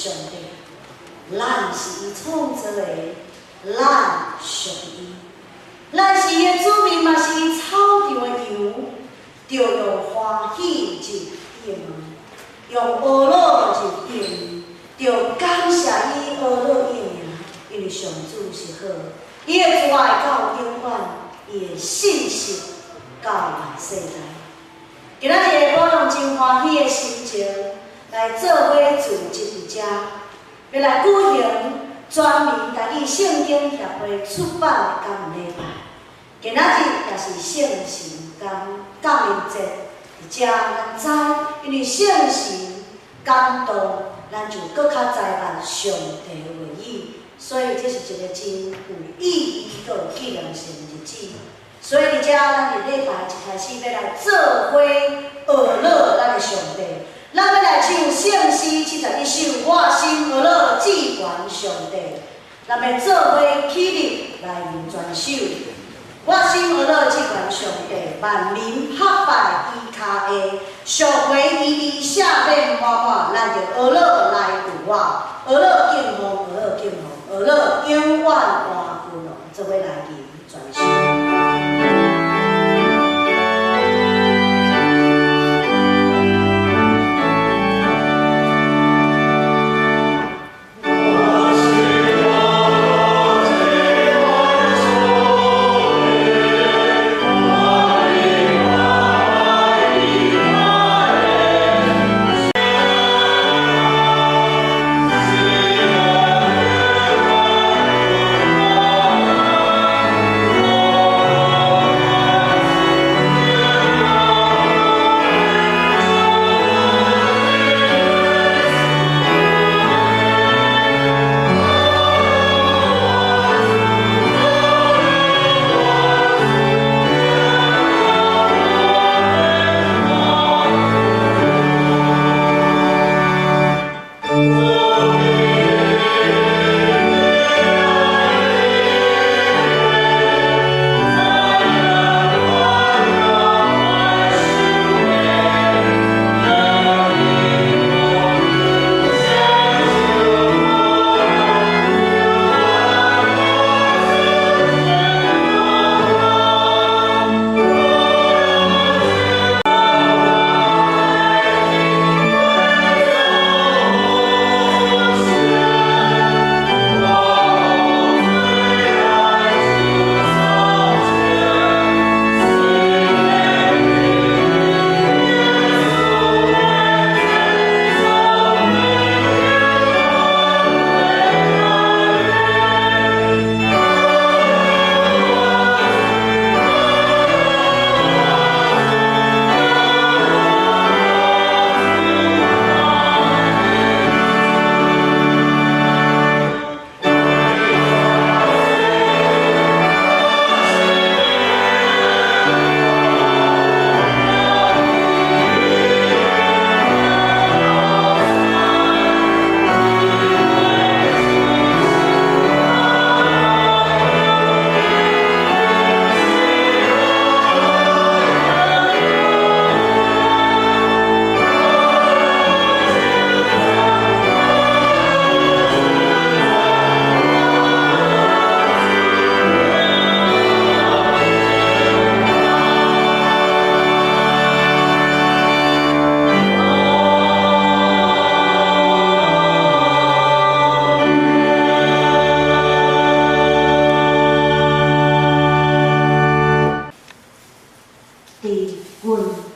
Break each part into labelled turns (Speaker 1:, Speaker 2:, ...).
Speaker 1: 上帝，咱是伊創造的，咱屬於伊，咱是伊的子民，嘛是伊草場的羊，著用歡喜入伊的門，用呵咾入伊的門，著感謝伊呵咾伊的名，因為上主是好，伊的慈愛到永遠，伊的信實到萬世代。今仔日我用真歡喜的心情來做伙聚集佇遮，欲來舉行全民台語聖經協會出版的感恩禮拜。今仔日也是聖神感感恩節，佇遮咱知，因為聖神感動，咱就閣較知捌上帝的話語，所以這是一個真有意義、閣有紀念性的日子。所以佇遮，咱佇禮拜一開始欲來做伙呵咾咱的上帝，咱欲來唱聖詩71首，我心呵咾至懸上帝。咱欲做伙起立來吟全首，我心呵咾至懸上帝，萬民拍敗伊跤下，贖回伊的赦免滿滿，咱就呵咾來有我，呵咾敬奉，呵咾敬奉，呵咾永遠活君王，做伙來吟全首。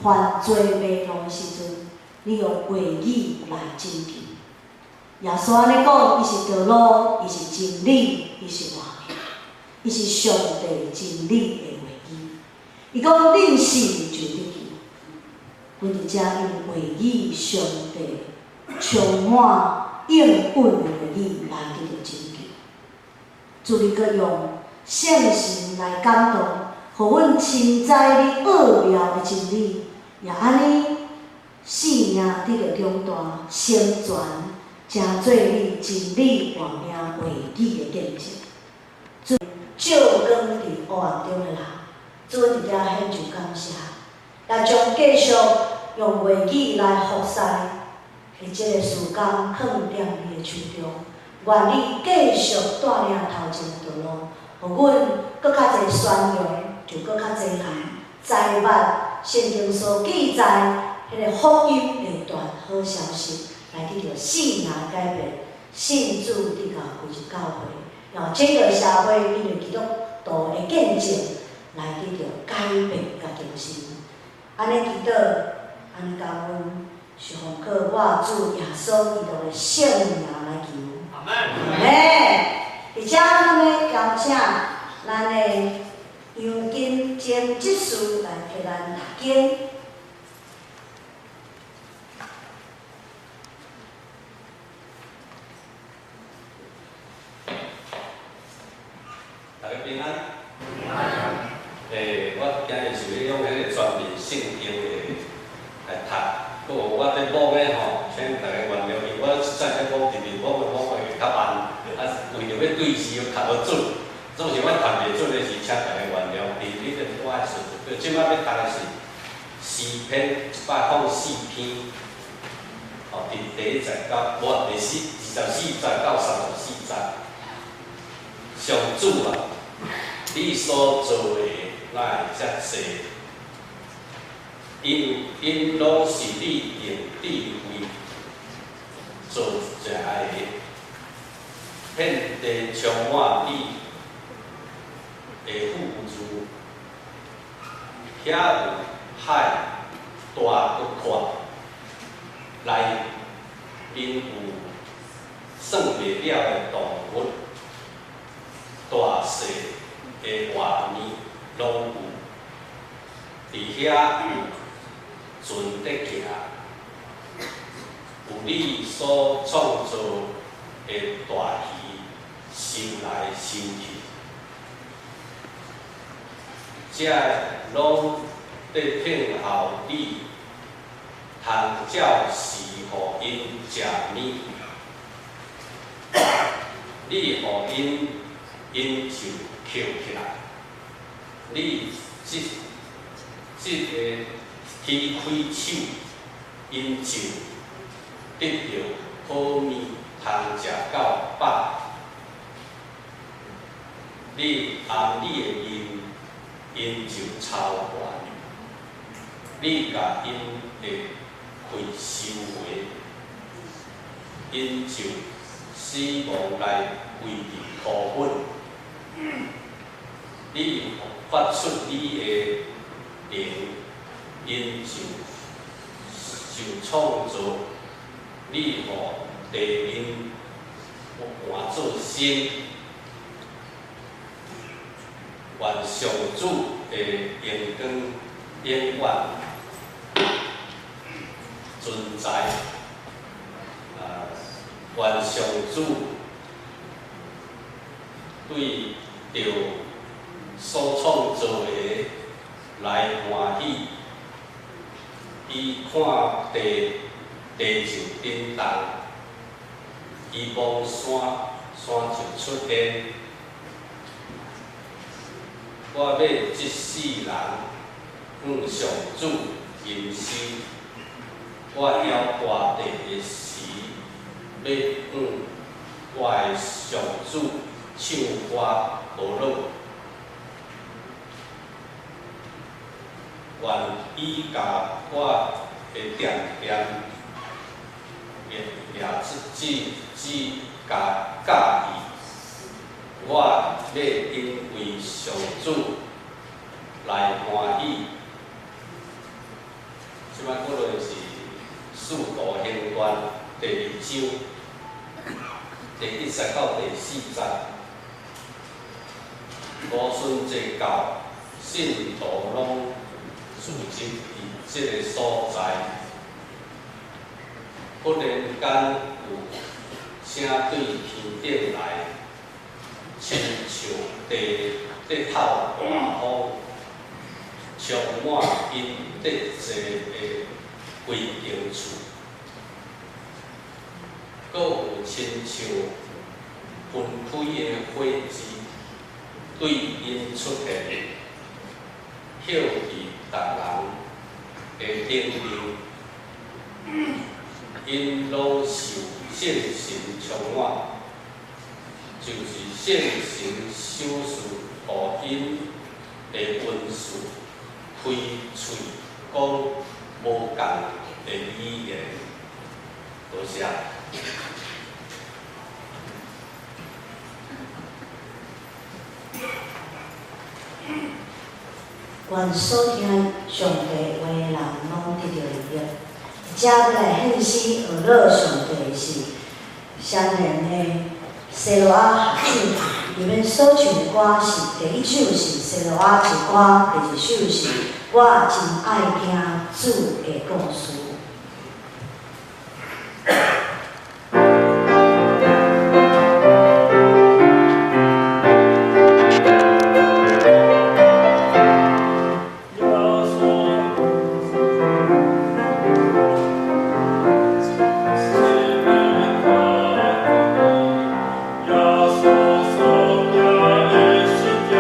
Speaker 1: 犯罪迷路的時陣，你用話語來拯救。耶穌按呢講，伊是道路，伊是真理，伊是活命，伊是上帝真理的話語。伊講恁信就得救。阮佇遮用話語，上帝充滿應允的話語來得著拯救。主你閣用聖神來感動，予阮深知你奧妙的真理，也按呢性命得著強大，成全，成做你真理活命話語的見證。主照光佇黑暗中的人，主佇遮獻上感謝，來將繼續用話語來服侍，的這个時間囥踮你的手中，願你繼續帶領頭前的道路，予阮閣較濟宣揚，就閣較濟人知捌聖經所記載彼个福音的大好消息，來得著性命的改變，信主得到歸入教會，讓整個社會因為基督徒的見證來得著改變佮更新。按呢祈禱，按呢感恩，是奉靠我主耶穌基督的聖名來求。
Speaker 2: 阿門。
Speaker 1: 阿們。佇遮咱欲邀請咱的楊金晶執事來替咱讀經。
Speaker 3: 大家平安。我今日是欲用彼个全面聖經的來讀，閣有我咧摸的吼，請大家原諒，因為我實在咧摸直直摸的摸會較慢，啊，為著欲對時又讀無準，總是我讀袂準的時，請大家原諒。佇你的我的順序，這擺欲讀的是詩篇104篇，吼，佇第一節到無第四24節到34節。上主啊，你所造的哪會遮濟？𪜶𪜶攏是你用智慧造成的，遍地充滿你的富足，遐有海大閣闊，內面有算袂了的動物，大細的活物攏有，佇遐有船佇行，有你所創造的大魚游來游去，這攏佇聽候你，通照時予𪜶食物，你予𪜶，𪜶就抾起來，你這這个提開手，𪜶就得著好物通食到飽。你按你的面，𪜶就操完；你共𪜶的氣收回，𪜶就死亡來歸佇塗粉。你發出你的靈，𪜶就創造；你予地面換做新。願上主的榮光永遠存在。願上主對著所創造的來歡喜，伊看地，地就震動；伊摸山，山就出現。我欲這世人向上主認識，我搖大地的時，欲向我的上主唱歌無樂。願伊共我的恬恬掠出指指共教伊，我欲因為上主來歡喜。這擺過來是《使徒行傳》第二章第1節到第4節。五旬節到，信徒攏聚集佇這个所在。忽然間有聲對天頂來，親像地咧透大風，充滿𪜶佇坐的規間厝，閣有親像分開的火舌對𪜶出現，歇佇逐人的頂面。𪜶攏受聖神充滿，就是聖神賞賜予𪜶的恩賜，開喙講無仝的語言。多謝。
Speaker 1: 願所聽上帝話的人攏得著利益。遮欲來獻詩學樂上帝的是雙連的西羅亞合唱團，裡面所唱的歌是第一首是西羅亞之歌，第二首是我真愛聽主的故事。
Speaker 2: 耶穌所行的十架，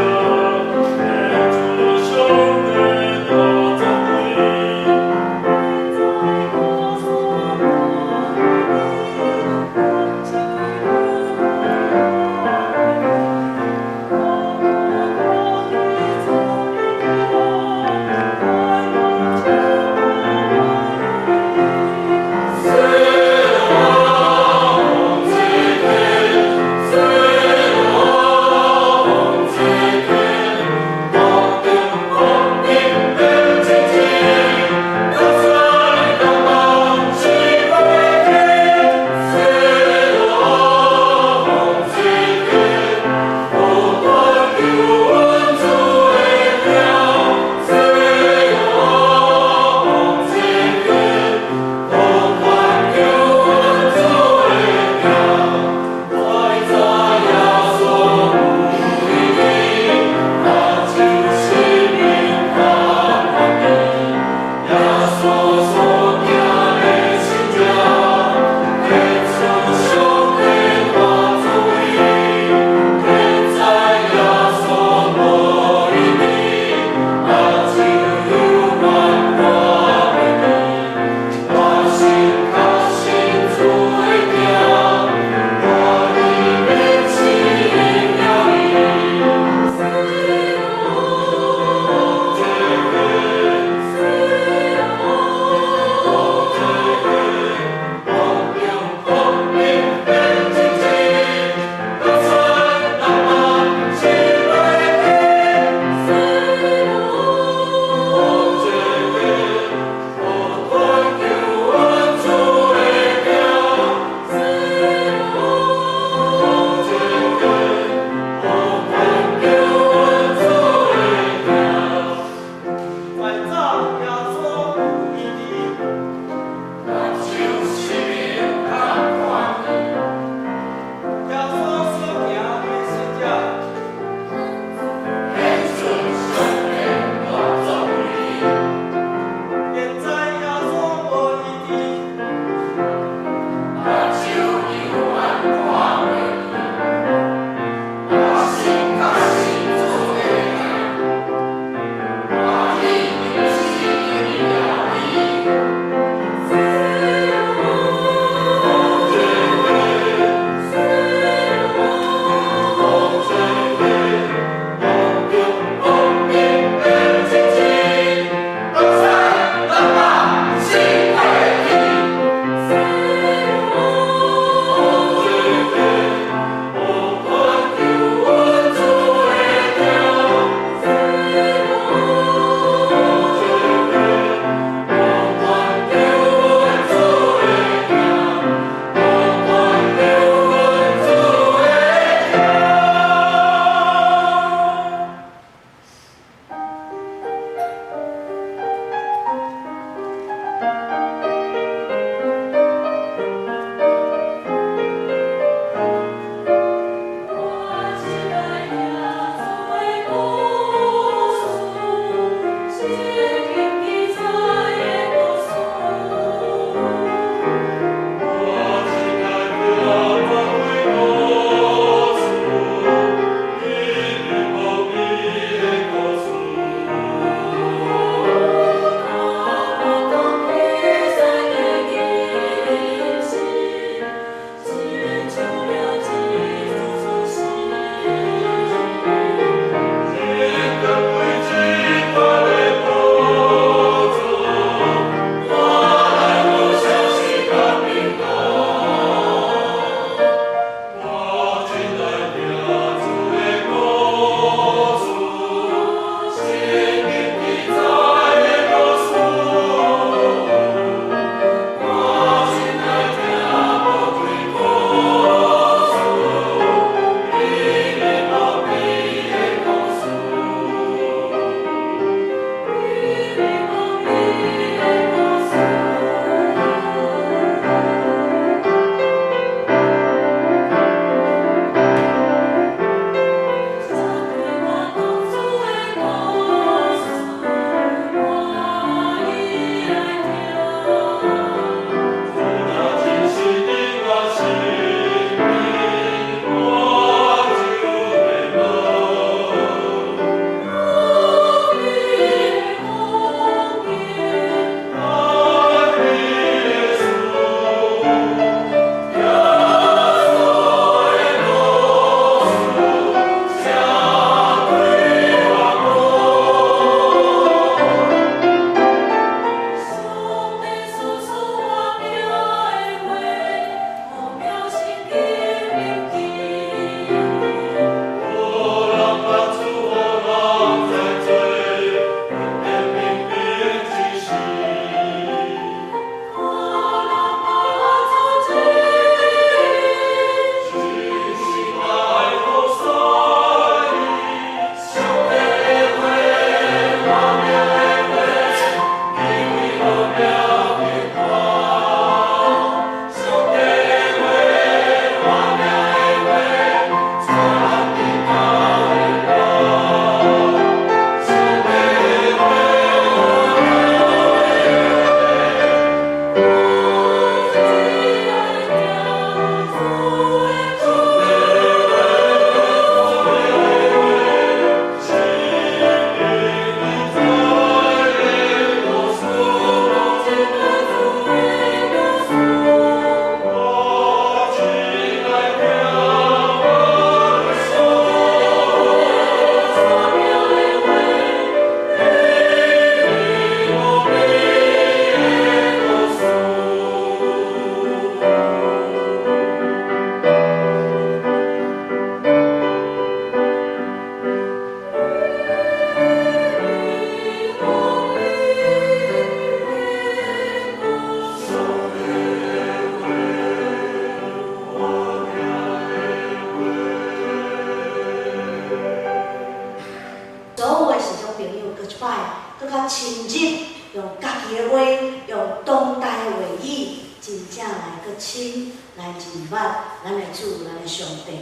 Speaker 1: 心來認捌咱的主，咱的上帝。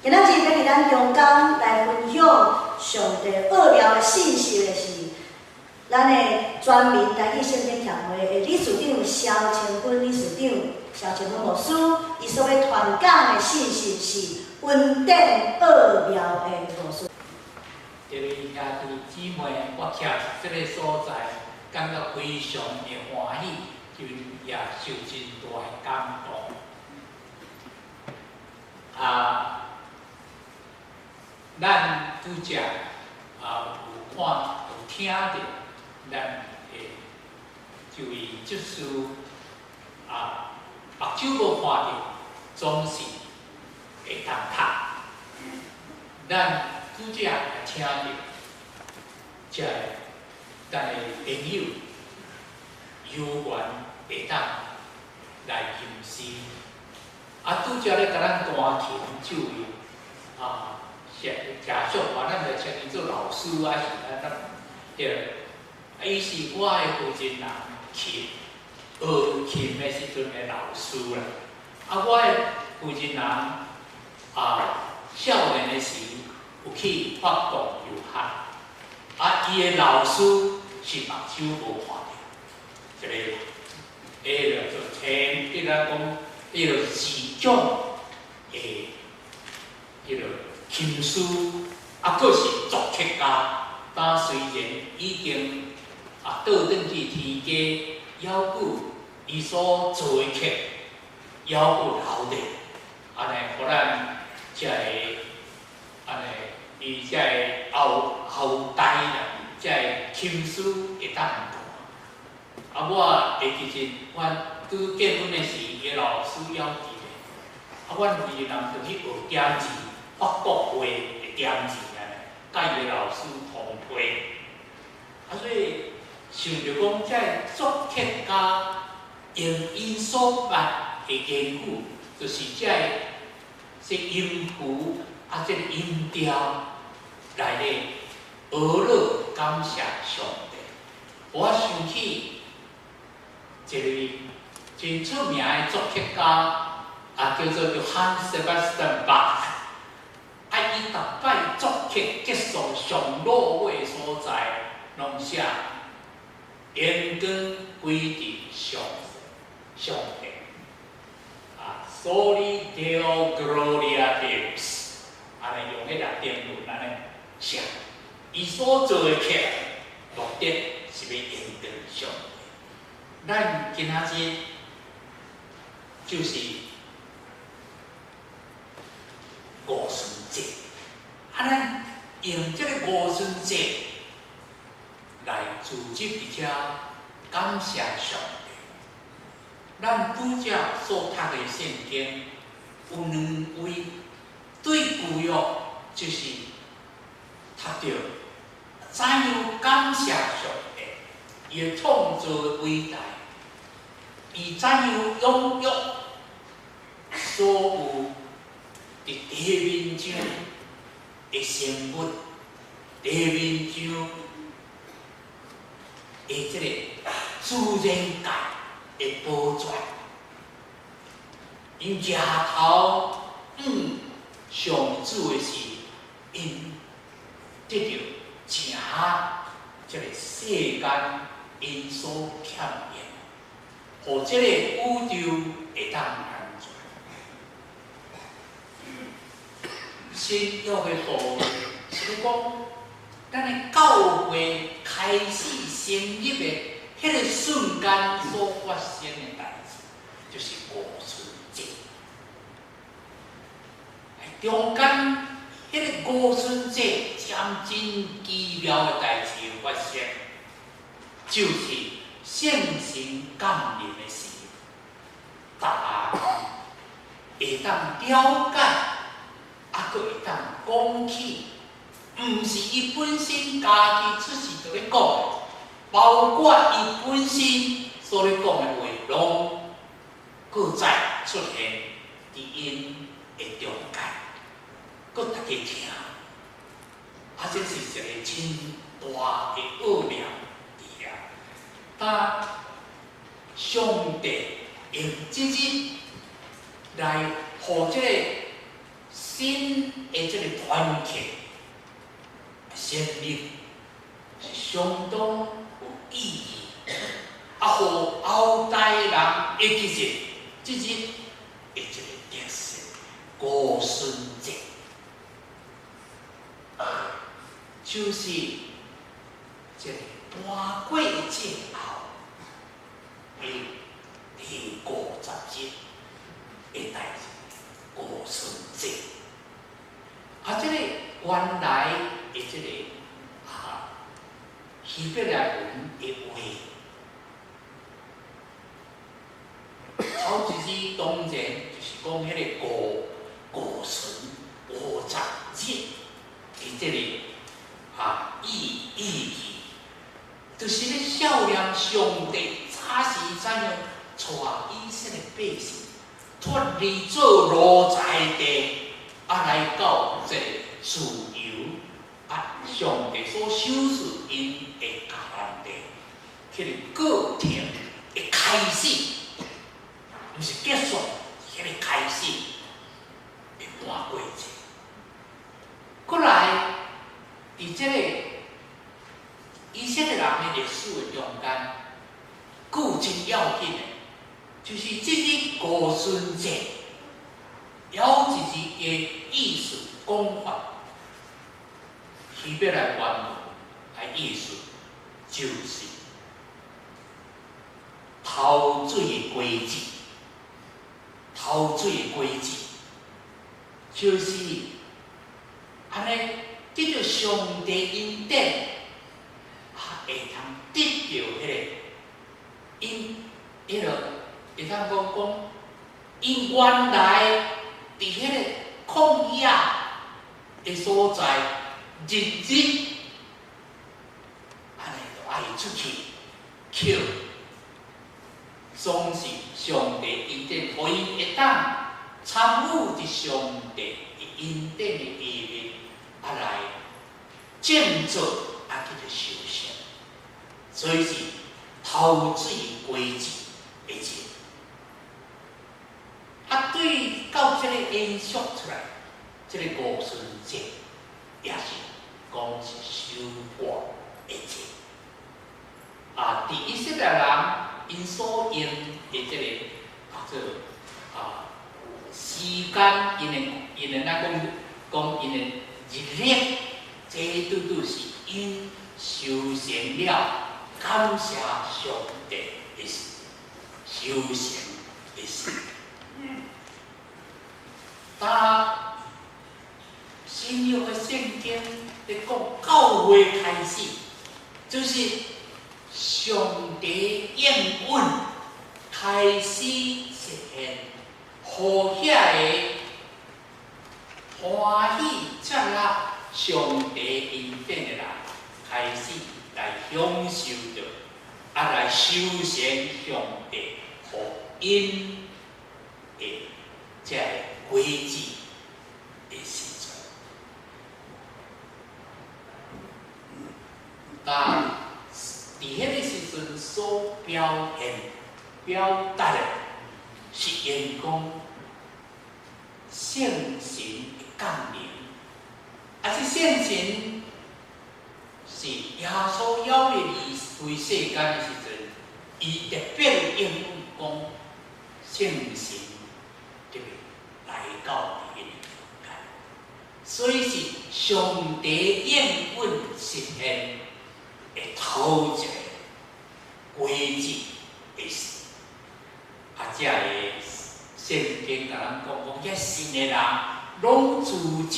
Speaker 1: 今仔日欲佇咱中間來分享上帝奧妙的信息的是咱的全民台語聖經協會的理事長蕭清芬理事長，蕭清芬牧師，伊所欲傳講的信息是恩典奧妙的故事。
Speaker 2: 這位兄弟姊妹，我徛佇這個所在，感覺非常的歡喜，就也受真大的感動。啊，咱拄才啊有看有聽著，咱的這位執事啊，目睭無看著，總是會當讀。咱拄才也聽著，這个咱的朋友有緣會當來吟詩，啊，拄才咧共咱彈琴這位啊，謝謝淑華，咱就稱伊做老師還是咱咱對，啊，伊是我的負責人，琴學琴的時陣的老師啦。啊，我的負責人啊，少年的時有去法國遊學，啊，伊的老師是目睭無看著，一個人，伊就做聽，伊來講，伊就市長的彼個琴師，啊，閣是作曲家。但雖然已經啊倒轉去天家，猶閣伊所做的曲，猶閣留咧，按呢，予咱這個按呢，伊這個後後代啦，這個琴師會當彈。啊，我會記得，阮拄結婚的時，伊的老師猶佇咧。啊，阮規个人就去學點字，法國話的點字按呢，佮伊的老師同批。啊，所以想著講，這個作曲家用𪜶所捌的言語，就是這個這音符啊，這個音調來咧學樂感謝上帝。我想起一個真出名的作曲家，啊，叫做約翰 Sebastian Bach。啊，伊逐擺作曲結束上落尾所在，攏寫榮光歸佇上上帝。啊，Soli Deo Gloria Deus，按呢用彼拉丁文按呢寫，伊所做的曲目的是欲榮光上帝。咱今仔日就是五旬節，啊，咱用這个五旬節來組織佇遮感謝上帝。咱拄才所讀的聖經有兩位對舊約，就是讀著怎樣感謝上帝，伊的創造偉大，伊怎樣養育所有佇地面上的生物，地面上的這個自然界的保全，𪜶舉頭向上主的時，𪜶得著誠這個世間𪜶所欠用，予這個宇宙會當安全。新約的道是咧講，咱的教會開始成立的彼个瞬間所發生的代誌，就是五旬節。中間彼个五旬節將真奇妙的代誌發生，就是聖神降臨的時，大家會當了解，啊，閣會當講起，毋是伊本身家己出世就咧講的，包括伊本身所咧講的話，攏閣再出現佇𪜶的中間，閣逐家聽，啊，這是一个真大的奧妙佇遐。當上帝用這日來，予這個新的這個團契生命是相當有意義，啊，予後代人會記得這日的這個特色五旬節，就是這個盤過節後的第50日的代誌，五旬節。啊，這個原來的這個啊希伯來文的話，頭一字當然就是講彼個五旬50日的這個啊意義，就是咧少年上帝早時怎樣帶以色列百姓脫離做奴才地，啊來到這個自由啊，上帝所賞賜𪜶的迦南地，彼個過程的開始，毋是結束，彼個開始的盤過節。過來，佇這個以色列人的歷史的中間，閣有真要緊的，就是這個五旬節，有一字的意思講法，希伯來原文的意思就是頭水的果子，頭水的果子，就是按呢得著上帝恩典，啊，會通得著彼個𪜶彼個會當講講，𪜶原來佇彼個曠野的所在，日日按呢就愛出去抾，總是上帝恩典，予𪜶會當參與佇上帝的恩典的下面，啊來建造啊叫做收成，所以是頭水果子的節。啊，對到這個延續出來，這個五旬節也是講是收割的節。啊，佇以色列人𪜶所用的這個啊做啊時間，𪜶的咱講講𪜶的日曆，這拄拄是𪜶收成了，感謝上帝的收成的時。當新約的聖經咧講教會開始，就是上帝應允開始實現，予遐個歡喜接納上帝恩典的人，開始來享受著，啊來收成上帝予𪜶的這個果子的時陣。但佇彼個時陣所表現、表達的，是因講聖神的降臨，啊，這聖神是耶穌猶未離開世間的時陣，伊特別應允講聖神特別來到𪜶的中間，所以是上帝應允實現的頭一個果子的事。啊，這个聖經共咱講講，遐信的人攏組織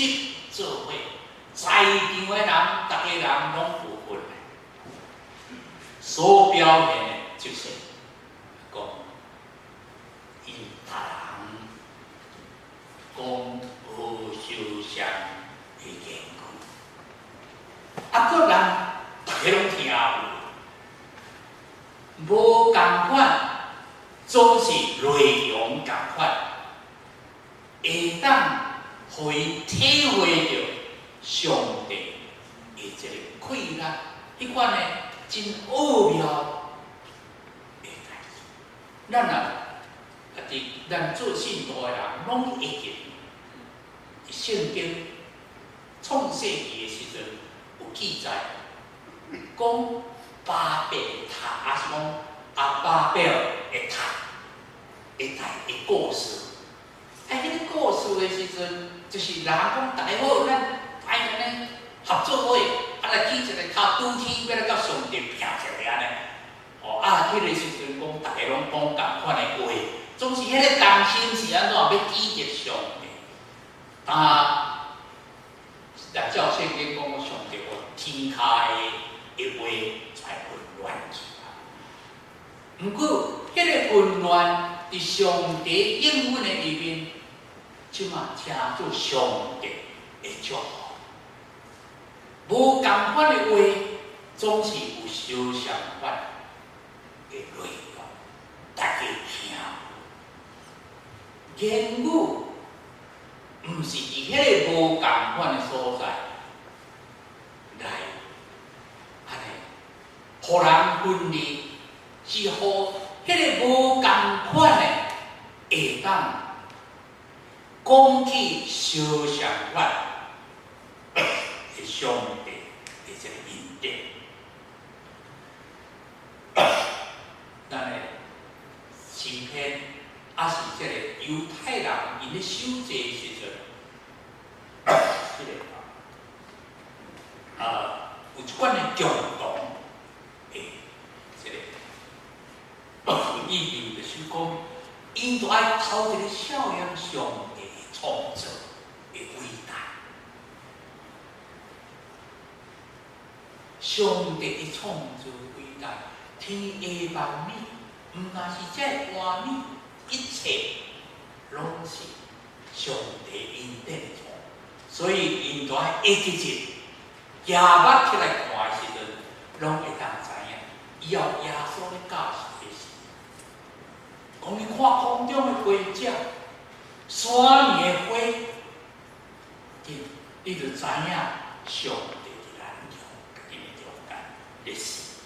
Speaker 2: 做伙，在場的人，逐个人攏有份的。所表現的就是講，𪜶逐人講無相像的言語，啊，閣人逐个攏聽有，無仝款，總是內容仝款，會當予𪜶體會著上帝的這个快樂，彼款的真奧妙的代誌。咱若啊，佇伫咱做信徒的人，攏會記。聖經創世記的時陣有記載，講巴別塔，抑是講啊巴別的塔的大的故事。啊，彼个故事的時陣，就是人講大家好，咱愛按呢合作伙，啊來起一个塔拄天，欲來佮上帝拚一下按呢。哦，啊，彼个時陣講逐家攏講仝款的話，總是彼个同心是按怎欲記著上帝。啊，若照聖經講，上帝予天跤的話才混亂去啊。毋過，彼个混亂佇上帝應允的裏面，這馬稱做上帝的祝福。無仝款的話，總是有相相款的內容，大家聽。言語毋是佇彼个無仝款的所在來按呢，予人分離，是予彼个無仝款的會當講起相相款的上帝的這个恩典。咱的詩篇，抑是這个猶太人𪜶咧守節的時陣，這个有一款的共同的這个意義，就是講，𪜶都愛頭一个曉驗上帝的創造的偉大。上帝的創造偉大，天下萬物，毋但是這個畫面，一切攏是上帝恩典的創，所以𪜶都愛會記得，舉目起來看的時陣，攏會當知影，以後耶穌咧教示的是，講你看空中的飛鳥，山裡的花，你就知影上帝佇咱中間的中間咧施行。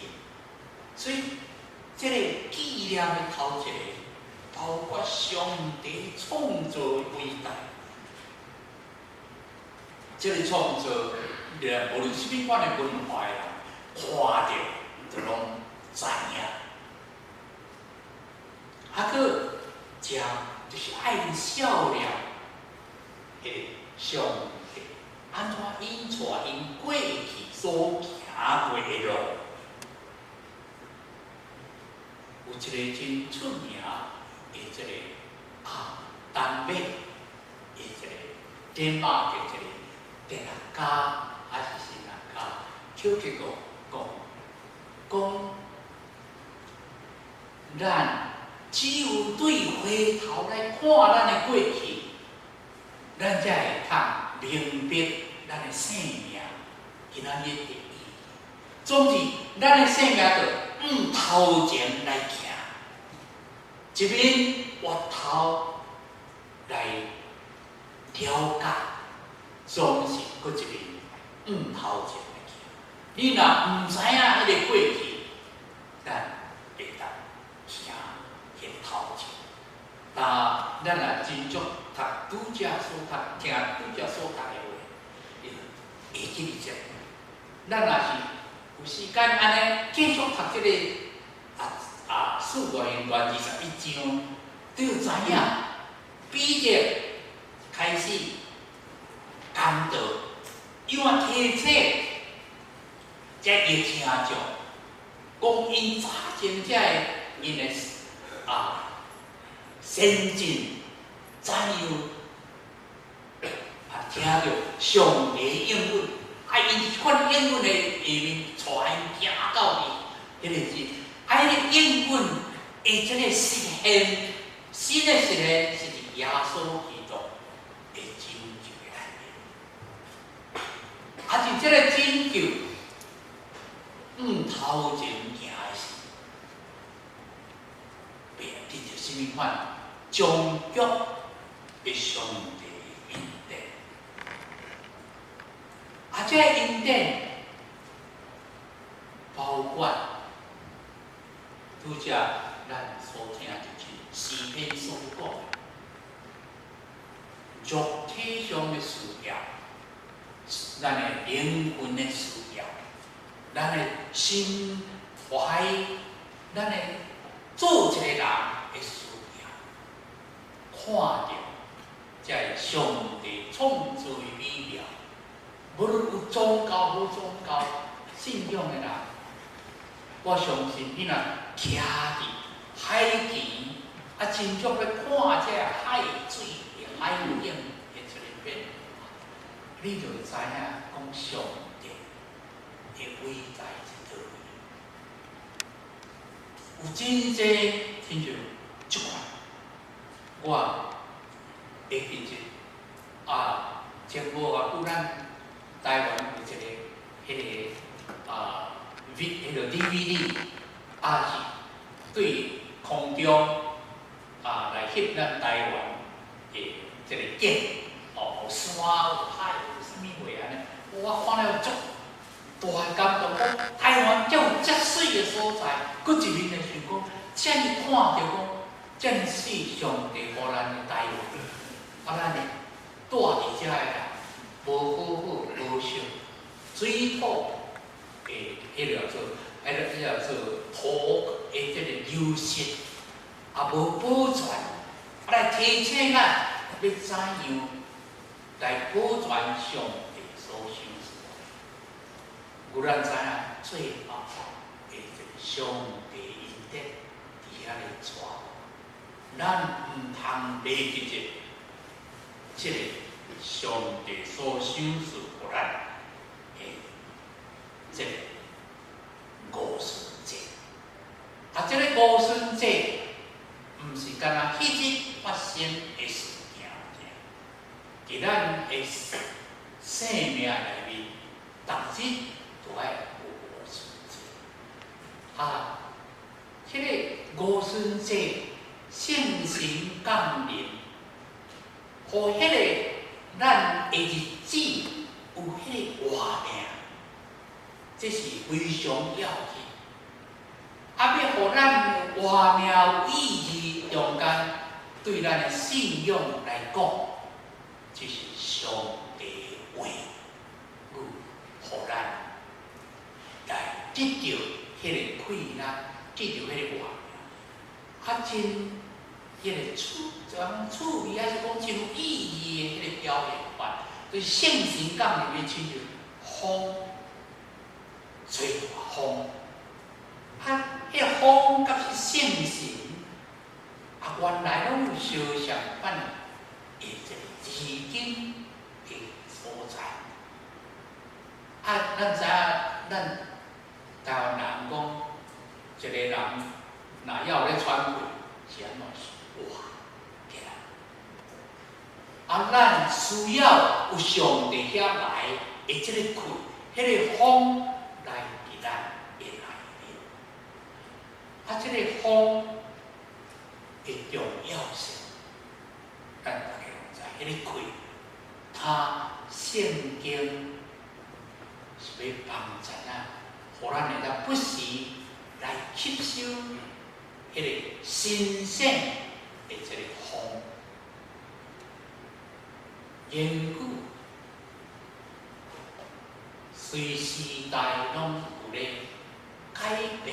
Speaker 2: 所以，這个紀念的頭一個，包括上帝創造的偉大。這个創造，無論啥物款的文化的人，看著就攏知影。啊，閣食就是愛恁少年，彼个上帝按怎𪜶帶𪜶過去所行過的路。有一个真出名的這个啊，丹麥的這个丹麥的這个哲學家還是神學家，邱吉國講講，咱只有對回頭來看咱的過去，咱才會通明白咱的生命今仔日的意義。總之，咱的生命就向頭前來行，一面回頭來了解，總是閣一面向頭前來行。你若毋知影彼个過去，咱會當行彼个頭前。但咱若真足讀拄才所讀，聽拄才所讀的話，會記得這。咱若是有時間按呢繼續讀這个使徒行傳21章，你就知影彼得開始講道，因為提醒這疫情眾，講𪜶早前這个𪜶的先進怎樣啊？聽著上帝應允，啊，𪜶這款應允的下面，帶𪜶行到佇彼个日，啊，彼个應允的這个實現，新的實現是佇耶穌基督的拯救的內面。啊，佇這個拯救向頭前行的是，變得著啥物款？終極的上帝恩典。啊，這个恩典包括拄才咱所聽就是詩篇所講，肉體上的需要，咱的靈魂的需要，咱的心懷，咱的做一個人的需要，看著這个上帝創造的美妙，無論有宗教無宗教信仰的人，我相信你若徛佇海墘，啊，真足欲看這个海水的海景的一個變化，你就會知影講上帝的偉大佇佗位。有真濟親像這款，我會記得啊，前無偌久咱台灣有一个彼个啊 V 彼個 DVD，啊是對空中啊來翕咱台灣的這個景，哦，有山有海有啥物貨按呢，我看了足大感動，講台灣才有遮媠的所在，閣一面來想講，遮爾看著講，遮爾媠上帝予咱的台灣，啊，咱的住佇遮的人，無好好保守水土的彼個叫做，彼個叫做土的這個優勢，也無保全，啊來提醒咱欲怎樣來保全上帝所賞賜的。有咱知影最後的這個上帝恩典佇遐咧帶，咱毋通袂記得這個上帝所賞賜予咱的這個五旬節。啊，這個五旬節毋是干焦彼日發生的事件爾，佇咱的生命內面，逐日都愛有五旬節。啊，彼個五旬節聖神降臨，予彼個咱的日子有彼個活命，這是非常要緊。啊，欲予咱活命有意義，中間對咱的信仰來講，就是上帝的話語，予咱來得著彼個氣力，得著彼個活命。啊，真彼個趣，就講趣味，抑是講真有意義的彼個表現法，就是聖神降臨的親像風，吹大風。啊，彼個風佮是聖神，啊，原來攏有相相款的這個字經的所在。啊，咱知影，咱台灣人講，一個人若猶咧喘氣，是按怎是活起來。啊，咱需要有上帝遐來的這個氣，彼個風來佇咱的內面。啊，這個風的重要性，咱大家攏知。彼個氣，它聖經是欲幫助咱，予咱會當不時來吸收彼個新鮮的這個風。言語隨時代攏有咧改變，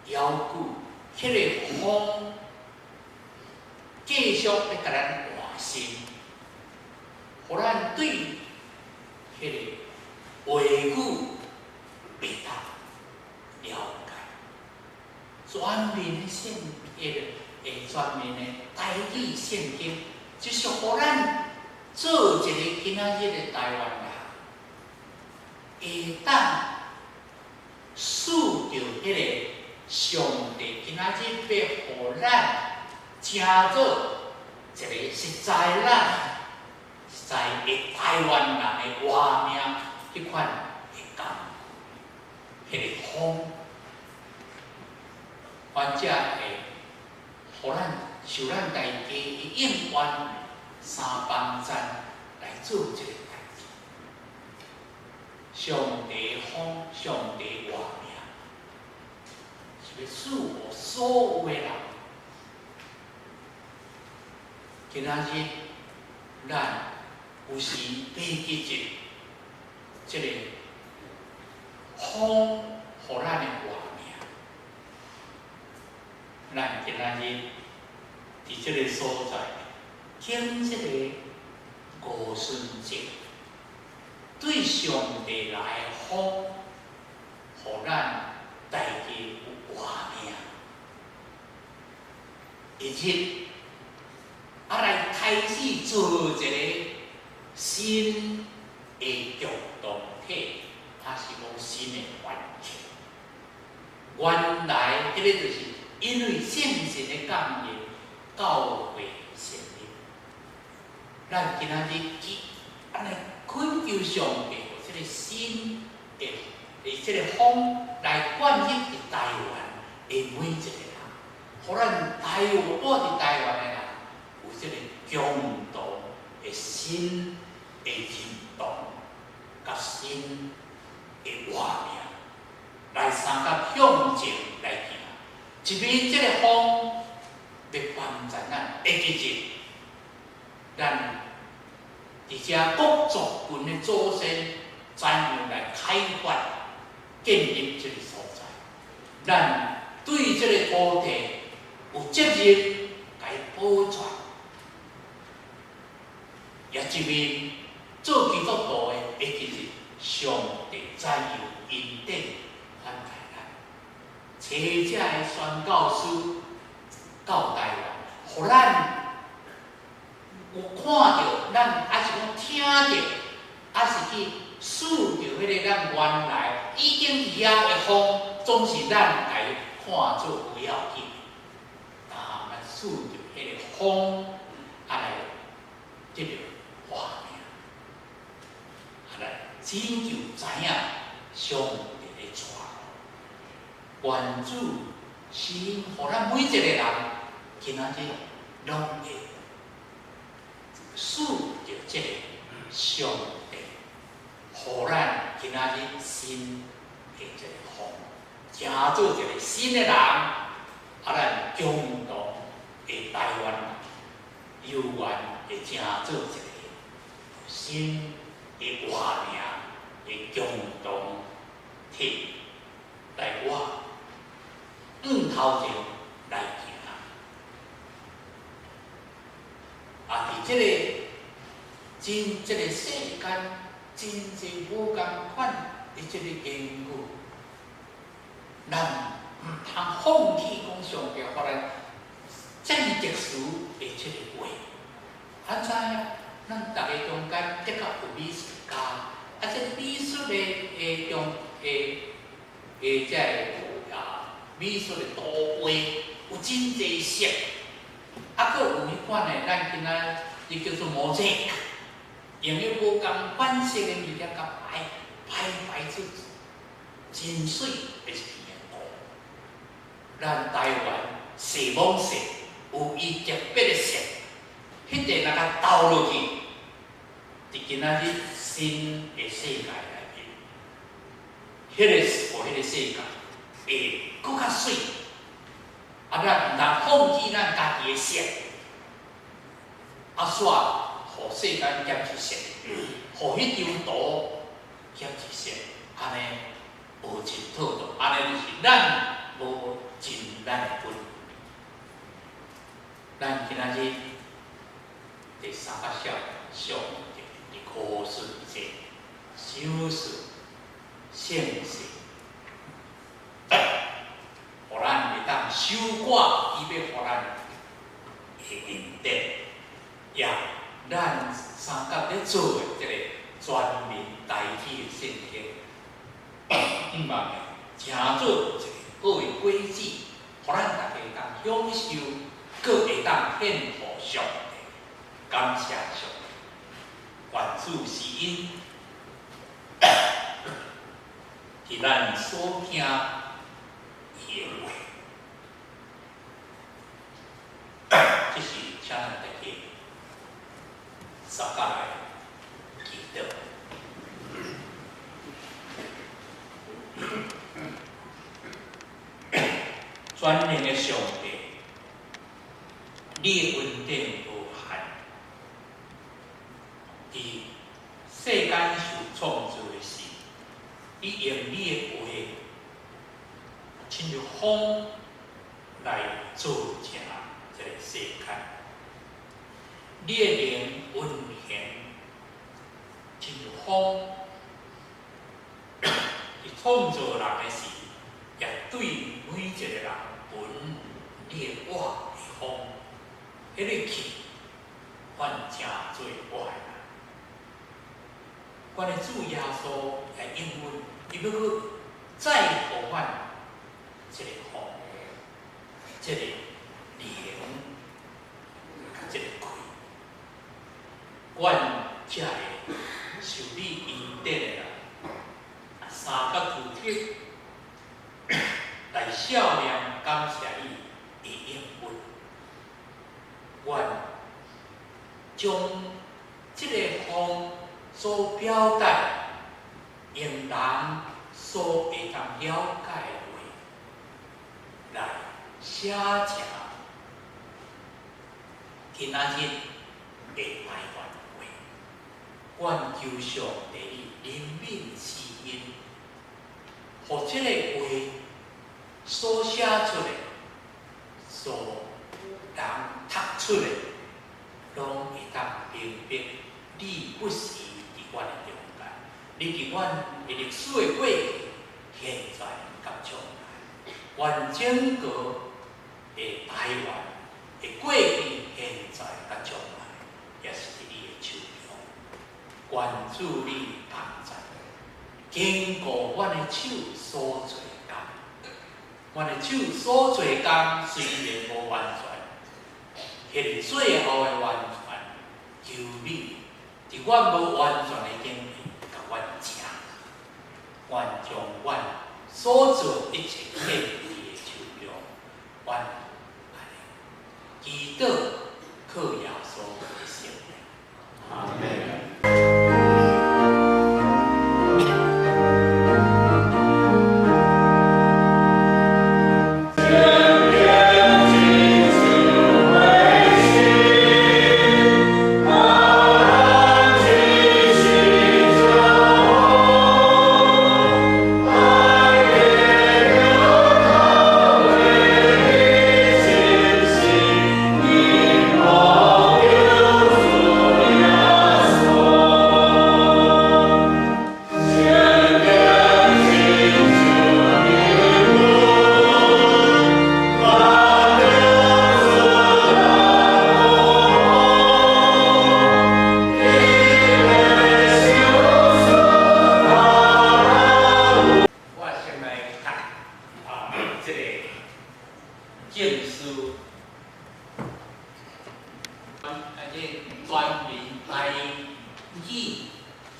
Speaker 2: 猶閣彼個風繼續咧共咱換新，予咱對彼個話語袂當了解。全面的聖經，會全面的台語聖經，就是予咱做一個今仔日的台灣人，會當思著彼個上帝今仔日欲予咱成做一個實在咱實在的台灣人的活命，彼款的感覺，彼個風，反正會予咱受咱大家的應援三幫贊來做這個代誌。上帝風，上帝活命，是欲賜予所有的人。今仔日，咱咱有時袂記得這个風予咱的活命。咱今仔日佇這个所在，經這个五旬節，對上帝來的風，予咱大家有活命。一日，啊來開始做一个新的共同體，抑是講新的環境。原來，這个就是因為聖神的降臨，教會成立。咱今仔日去按呢懇求上帝，予這个新的、的這个風來灌入佇台灣的每一個人，予咱台灣蹛佇台灣的人有這个共同的新的認同，佮新的活命，來相佮向前來行。一邊這个風欲幫助咱，會記得咱佇遮各族群的祖先怎樣來開發建立這个所在，咱對這个土地有責任共伊保全，也一面做基督徒的會記得上帝怎樣恩典款待咱，揣遮的宣教師到台灣，予咱有看著，咱抑是講聽著，抑是去試著彼个咱原來已經佇遐的風，總是咱共伊看做無要緊。但咱試著彼个風，啊來得著活命，啊來拯救知影上帝的帶路。願主賜予咱每一个人，今仔日攏會試著這个上帝，予咱今仔日新的這个風，成做一个新的人，啊，咱共同的台灣人，有緣會成做一个新的活命的共同體，來我向頭前來行。啊，佇這个真這个世間真濟無仝款的這个言語，咱毋通放棄講上帝予咱遮爾特殊的這个話。按怎影？咱逐个中間的確有美術家，啊，這個美術的的中的的這个啊美術的圖畫有真濟色，啊，閣有彼款的，咱今仔日叫做 mosaic，用彼無仝款色的物件共排排排出真媠的一片圖。咱台灣西蒙色有伊特別的色，彼個若共投落去，佇今仔日新的世界內面，彼个予彼个世界會閣較媠。啊，咱毋通放棄咱家己的色，啊，煞予世間減一色，予彼張圖減一色，按呢無真妥當，按呢就是咱無盡咱的本。咱今仔日佇三角小上帝佇五旬節賞賜聖神，予咱會當收割伊欲予咱的恩典，也咱三甲咧做的這个全民代禱的聖經，向望會成做一個好的果子，予咱大家會當享受，閣會當獻予上帝，感謝上帝，願主賜恩，佇咱所聽伊的話，這是請咱大家相佮來祈禱。全能的上帝，你的恩典無限，佇世間受創造的時，你用你的話，親像風來造成這个世間。你的靈運行，親像風，佇創造人的時，也對每一個人聞你的活的風，彼个氣，阮成做活的人。阮的主耶穌來應允，伊欲閣再予阮這个風，這个靈，這个氣，阮才會受你恩典的人，三角圖貼來笑臉感謝你的應允。願將這个風所表達，用人所會當了解的話來寫成今仔日的台灣話。願求上帝你憐憫施恩，予這个話所寫出來、所人讀出來，攏會當明白你不時佇阮的中間，你佇阮的歷史的過去、現在佮將來，願整個的台灣的過去、現在佮將來，也是佇你的手中。願主你幫助，堅固阮的手所做工。阮的手所做工雖然無完全，彼个最後的完全，求你佇阮無完全的頂面，共阮正。願將阮所做一切獻佇你的手中，阮按呢祈禱靠耶穌的聖名。阿門。我先來讀這个證書，這全民台語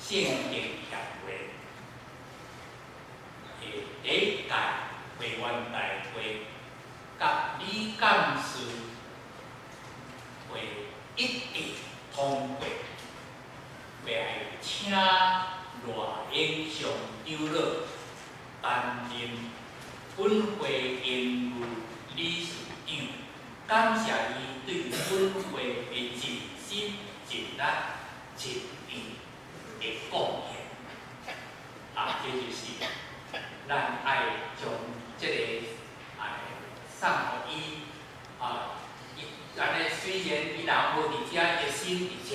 Speaker 2: 聖經協會的第一屆會員大會，佮理監事會一致通過，欲愛請賴永祥長老擔任本會榮譽理事長，感謝伊對本會的盡心盡力盡意的貢獻。這就是咱愛將這个送予伊伊按呢雖然伊人無佇遮，伊的心佇遮。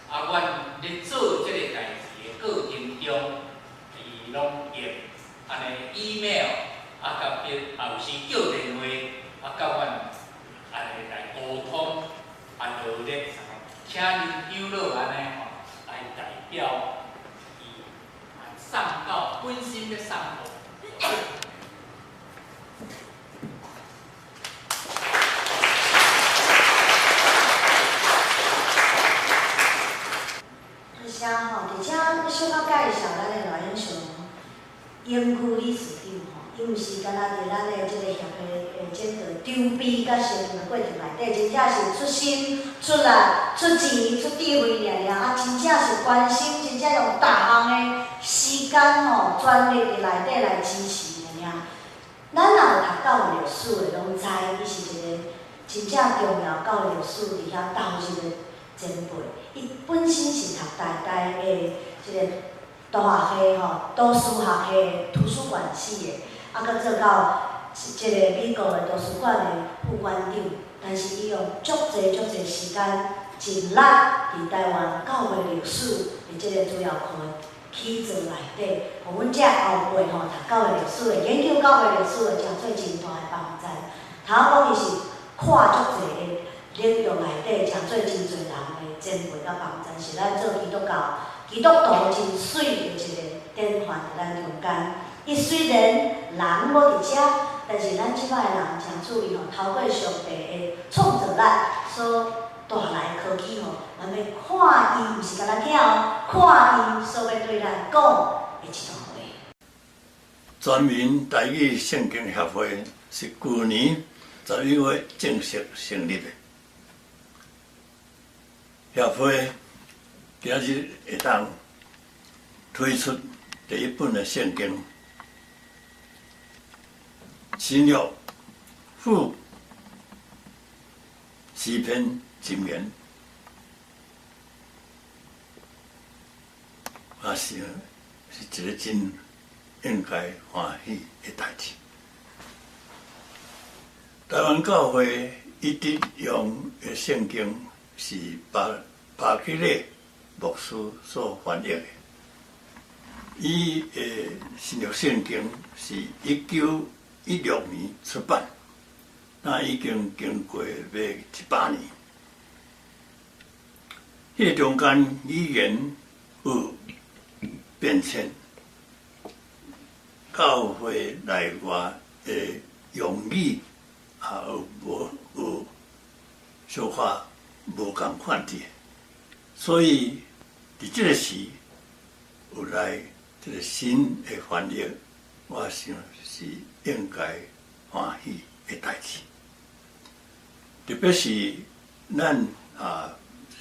Speaker 2: 阮咧做這个代誌的過程中，伊攏用按呢 email，佮別有時叫電話，佮阮按呢來溝通，落咧請恁長老按呢吼來代表伊送到本身欲送予。
Speaker 1: 多謝吼，佇遮小可介紹咱的賴永祥榮譽理事長吼，伊毋是干焦佇咱的這个協會的這個籌備佮成立的過程內底，真正是出心、出力、出錢、出智慧爾爾，真正是關心，真正用逐項的時間吼，全力佇內底來支持爾爾。咱若有讀教育歷史的，攏知伊是一個真正重要教育歷史佇遐投入的這前輩。伊本身是讀台大的這个大學系吼，圖書學系圖書館系的，啊，閣做到這个美國的圖書館的副館長。但是伊用足濟足濟時間，盡力佇台灣教會歷史的這个資料庫的起造內底，予阮這後輩吼讀教會歷史的、研究教會歷史的，誠做真大的幫助。頭講伊是跨足濟的領域內底，誠做真濟人的前輩佮幫助，是咱做基督教、基督徒真媠的一个典範佇咱中間。伊雖然人無佇遮，但是咱這擺的人誠注意吼，透過上帝的創造力所帶來的科技吼，咱欲看伊，毋是干焦聽哦，看伊所欲對咱講的這段話。
Speaker 4: 全民台語聖經協會是舊年11月正式成立的。協會今日會當推出第一本的聖經。新約附詩篇箴言，我想是一个真應該歡喜的代誌。台灣教會一直用的聖經是巴基列牧師所翻譯的，伊的新約聖經是1916年出版，那已經經過欲100年。彼个中間語言有變遷，教會內外的用語也有無有小可無仝款佇，所以佇這个時有來這个新的翻譯，我想是應該歡喜的代誌。特別是咱啊，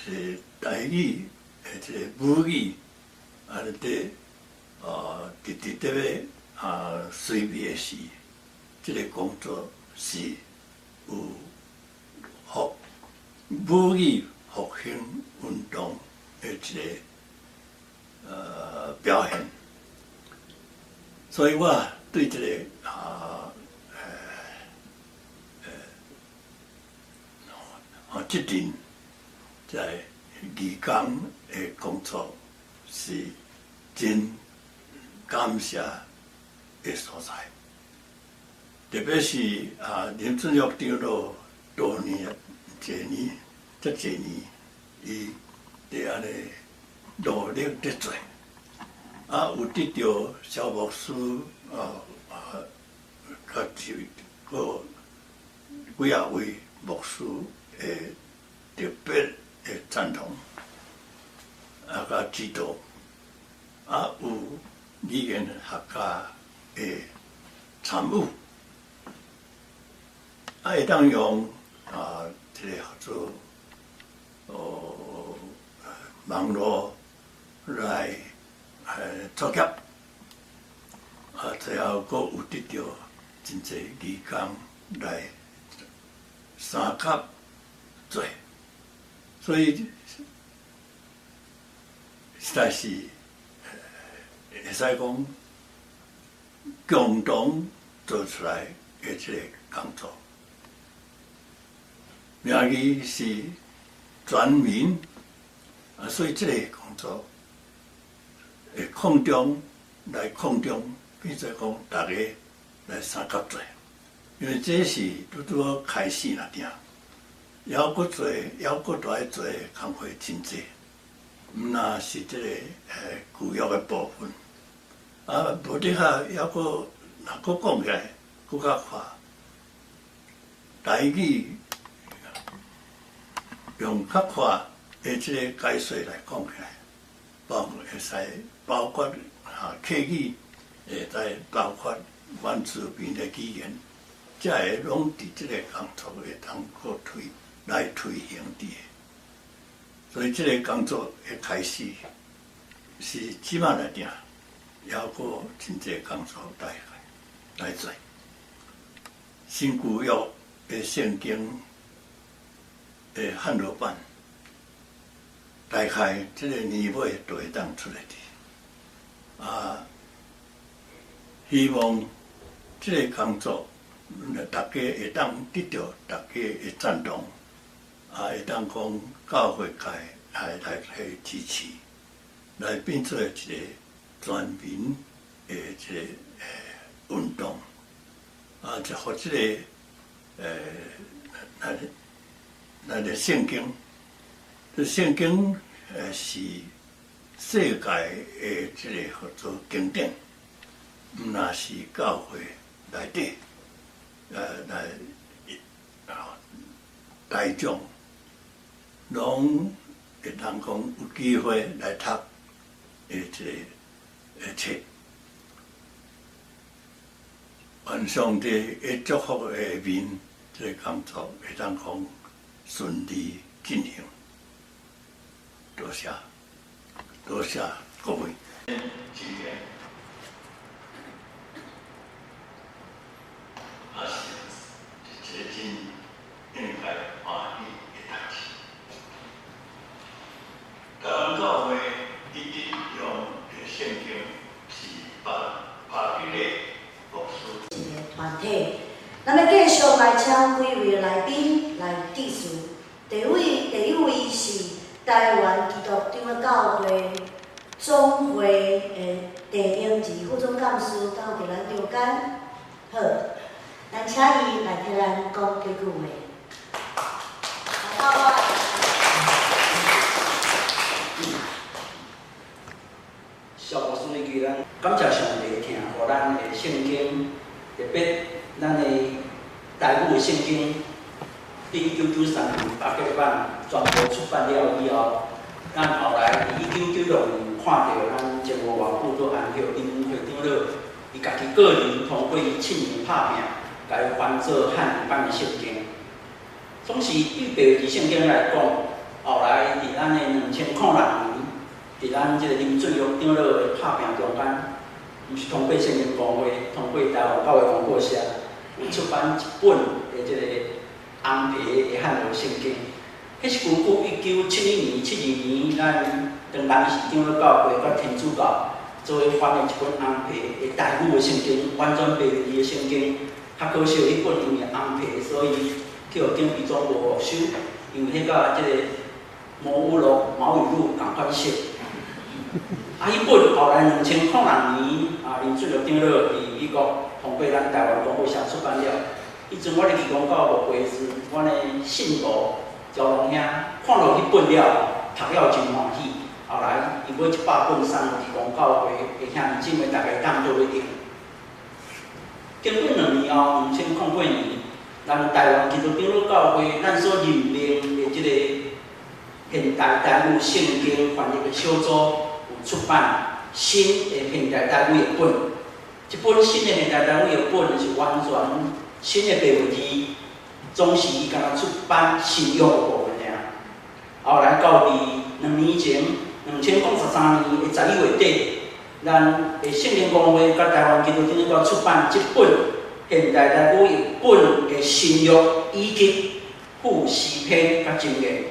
Speaker 4: 是台語的這個母語，啊，佇啊，直直佇咧啊，衰微的時，這个工作是有母語復興運動的一个表現。所以我對這個啊，這陣在義工的工作是真感謝的所在，特別是啊林俊玉長老多年濟年，這濟年，伊佇按呢努力佇做，啊有得著蕭牧師啊啊，佮一個幾仔位牧師的特別的贊同，啊，佮指導，啊有語言學家的參與，啊會當用啊這个叫做網路來作業，啊最後閣有得著真濟義工來相佮做，所以實在是會使講共同做出來的這個工作，名義是全民，啊，所以這个工作會空中來空中，變做講逐家來相佮做，因為這是拄拄好開始爾爾，猶閣做，猶閣著愛做的工課真濟，毋但是這个舊約的部分，啊，無的確猶閣若閣講起來，閣較快，台語用較快的這个解說來講起來，包括會使包括啊客語，會使包括原住民的語言，這个攏佇這个工作會當閣推來推行佇的。所以這个工作的開始是這擺來定，猶閣真濟工作來做。新舊約的聖經的漢和版，大概這个年尾就會當出來的。啊，希望這个工作，大家會當得著大家的贊同，啊，會當講教會界來來來支持，來變做一个全民的這个運動，啊，就予這个咱咱的聖經，這聖經是世界的這个叫做經典，毋若是教會內底，來大眾攏會當講有機會來讀的這个冊。願上帝的祝福下面，這个工作會當講順利進行。多謝，多謝各位。今天也是一个真應該歡喜的代誌。台灣教會一直用的聖經是巴巴比勒牧師。
Speaker 1: 一个團體，咱欲繼續來請幾位來賓來致辭。第一位是台灣基督長老教會總會的鄭英儀副總幹事，到佇咱中間。好，咱請伊來替咱講幾句話。來到我。
Speaker 5: 小牧師記咱感謝上帝疼予咱的聖經，特別咱的台語的聖經，佇1993年巴結版全部出版了以後，咱後來佇1996年看著咱前無偌久拄安息林會長老，伊家己個人通過伊親身拍拼，共伊翻做漢語版的聖經。總是對白字聖經來講，後來佇咱的2006年，佇咱這个林俊玉長老的拍拼中間，毋是通過聖經公會，通過台灣教會廣播社，有出版一本的這个紅皮的漢語聖經。彼是根據1971年、72年，咱當南市長老教會佮天主教做伙翻的一本紅皮的台語的聖經，完全白字的聖經。較可惜，彼本因為紅皮，所以去予警備總部沒收，因為彼佮這个毛語錄、毛語錄仝款色。啊，彼本後來2006年啊，林俊玉長老佇美國通過咱台灣廣播社出版了。彼陣我咧義工教牧會時，阮的信徒趙龍兄看著彼本了，讀了真歡喜。後來伊買100本送義工教會的兄弟姊妹，逐家當做伙訂。經過2年後，2008年，咱台灣基督長老教會，咱所任命的這個現代台語聖經翻譯的小組，有出版新的現代台語譯本。這本新的現代台語譯本是完全新的白文字，總是伊敢若出版新約的部分爾。後來到佇2年前，2013年的11月底，咱的聖經公會佮台灣基督長老教出版這本現代台語譯本的新約以及附詩篇佮箴言。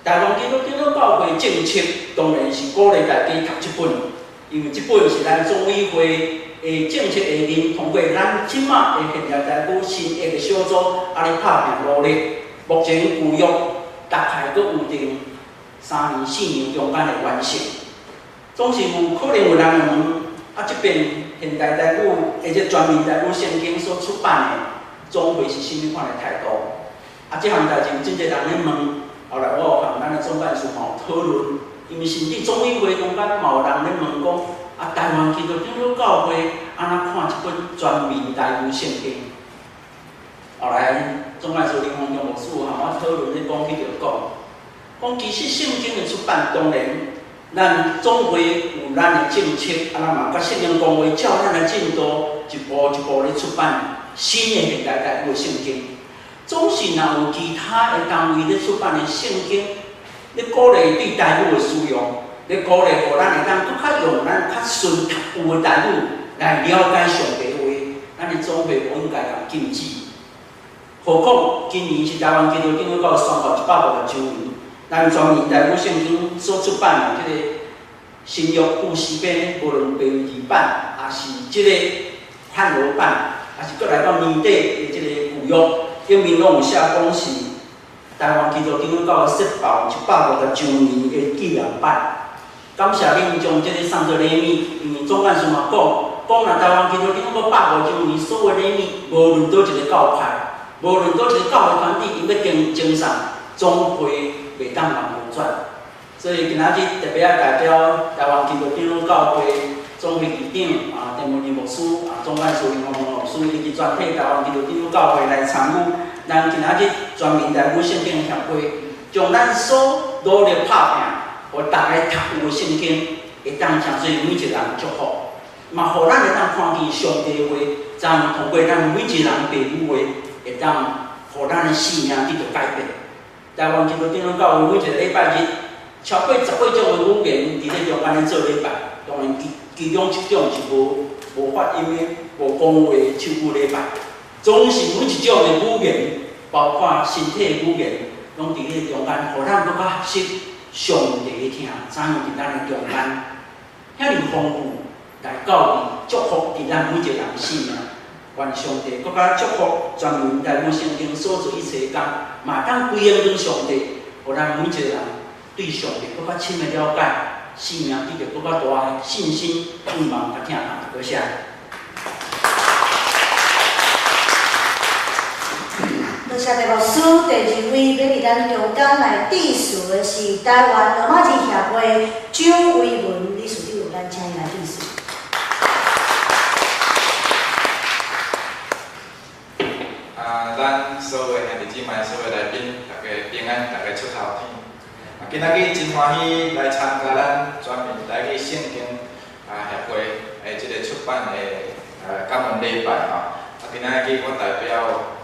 Speaker 5: 台灣基督長老教會政策當然是鼓勵大家讀這本，因為這本是咱總委會的政策下面通過咱這馬的現代台語新譯的小組按呢拍拚努力，目前舊約大概閣有定3年4年中間會完成。總是有可能有人會問，啊，這遍現代台語或者全民台語聖經所出版的總會是啥物款的態度？啊，這項代誌有真濟人咧問，後來我有和咱的總幹事嘛有討論，因為甚至總委會中間嘛有人咧問講，啊，台灣基督長老教會按怎看這本全民台語聖經？後來總幹事林宏強牧師有和我討論咧講起就講，講其實聖經的出版當然，咱總會有咱的政策，啊，咱嘛佮聖經公會照咱的進度，一步一步咧出版新的現代台語聖經。總是若有其他的單位咧出版的聖經，咧鼓勵對台語的使用，咧鼓勵予咱會當閣較用咱較順讀有的台語來了解上帝話，咱的總會無應該共禁止。何況今年是台灣基督長老教宣告150周年，咱全民台語聖經所出版的這個新約古詩編，無論白文字版，抑是這個漢和版，抑是閣來到年底的這個舊約，頂面攏有寫講是台灣基督長老教會設辦150週年的紀念版。感謝恁將這個送做禮物，因為總幹事嘛講，講若台灣基督長老教150週年，所有禮物，無論佗一个教派，無論佗一个教會團體，𪜶欲贈送，總會袂當茫無轉。所以今仔日特別愛代表台灣基督長老教會總會議長啊，鄭文仁牧師啊，總幹事林宏文牧師以及全體台灣基督長老教會來參與，咱今仔日全民台語聖經協會，將咱所努力拍拚，予逐家讀有的聖經，會當成做每一个人祝福，嘛予咱會當看見上帝的話，怎樣透過咱每一个人父母話，會當予咱的生命得著改變。台灣基督長老教會每一个禮拜日，超過10幾種的語言佇咧中間咧做禮拜，當然其中一種是無發音的、無講話的手語禮拜，總是每一種的語言，包括身體的語言，攏佇咧中間，予咱閣較學習上帝的疼，怎樣佇咱的中間遐爾豐富來教導祝福佇咱每一個人的生命。願上帝閣較祝福全民台語聖經所做一切工，嘛當歸榮予上帝，予咱每一個人對上帝閣較深的了解，生命得著閣較大的信心、盼望佮疼痛。多謝。
Speaker 1: 多謝鄭牧師。第二位欲佇咱中間來致辭的是台灣羅馬字協會張維文理事長，咱請伊來致辭。
Speaker 6: 啊，咱所有兄弟姊妹、所有來賓，大家平安，大家出頭天。啊，今仔日真歡喜來參加咱全民台語聖經啊協會的這個出版的感恩禮拜吼。啊，今仔日我代表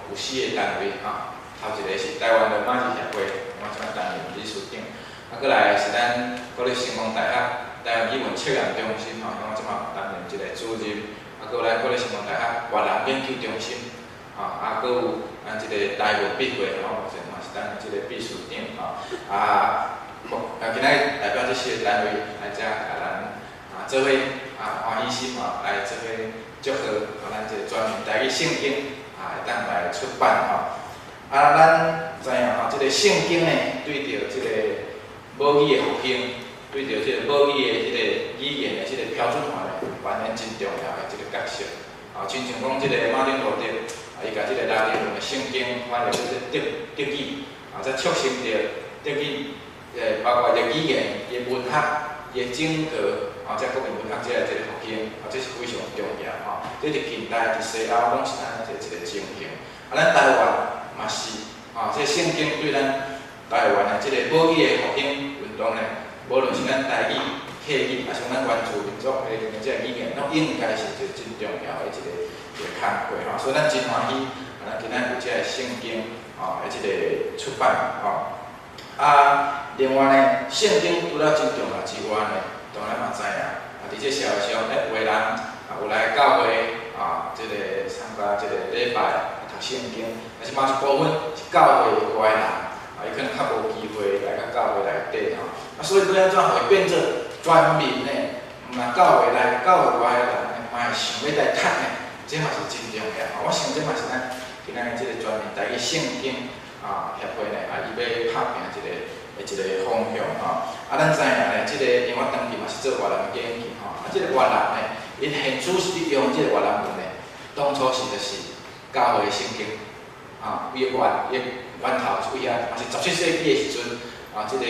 Speaker 6: 有四個單位吼，頭一個是台灣羅馬字協會，我這擺擔任理事長。啊，閣來是咱國立成功大學台灣語文測驗中心吼，我這擺擔任一個主任。啊，閣有咱國立成功大學越南研究中心，吼，啊，閣有咱這個台文筆會，吼，目前嘛是擔任這個秘書長，吼。啊，啊，今仔日代表這四個單位來遮共咱啊做伙啊歡喜心吼來做伙祝賀，予咱這個全民台語聖經啊會當來出版吼。啊，咱知影吼，這個聖經呢，對著這個母語的復興，對著這個母語的這個語言的這個標準化呢，扮演真重要的這個角色。啊，親像講這個馬丁路德，啊，伊共這個拉丁文的聖經翻譯做德語，啊，才促成著德語，包括伊的語言、伊的文學、伊的整個，啊，這國民文學這個復興，啊，這是非常重要吼。這佇近代、佇西歐攏是按呢一個情形。啊，咱台灣嘛是，啊，這聖經對咱台灣的這個母語的復興運動呢，無論是咱台語、客語，抑是咱原住民族的這個語言，攏應該是一個真重要的一個工課吼。所以咱真歡喜，啊，咱今仔有這個聖經，吼，的這個出版，吼。啊，另外呢，聖經除了真重要之外呢，當然嘛知影，啊，佇這社會上，有的人啊有來教會啊，這個參加這個禮拜，讀聖經，但是嘛一部分是教會外的人，啊，伊可能較無機會來到教會內底吼，啊，所以欲按怎予伊變做全民的，毋但教會內、教會外的人呢，嘛會想欲來讀呢，這嘛是真重要。我想這嘛是咱今仔日這個全民台語聖經啊協會呢，啊，伊欲拍拚一個方向吼。啊，咱知影呢，這個因為我長期嘛是做越南研究吼，啊，這個越南呢，𪜶現主是佇用這個越南文呢，當初是就是教會聖經，啊，伊源頭是佇遐，嘛是17世紀的時陣，啊，這個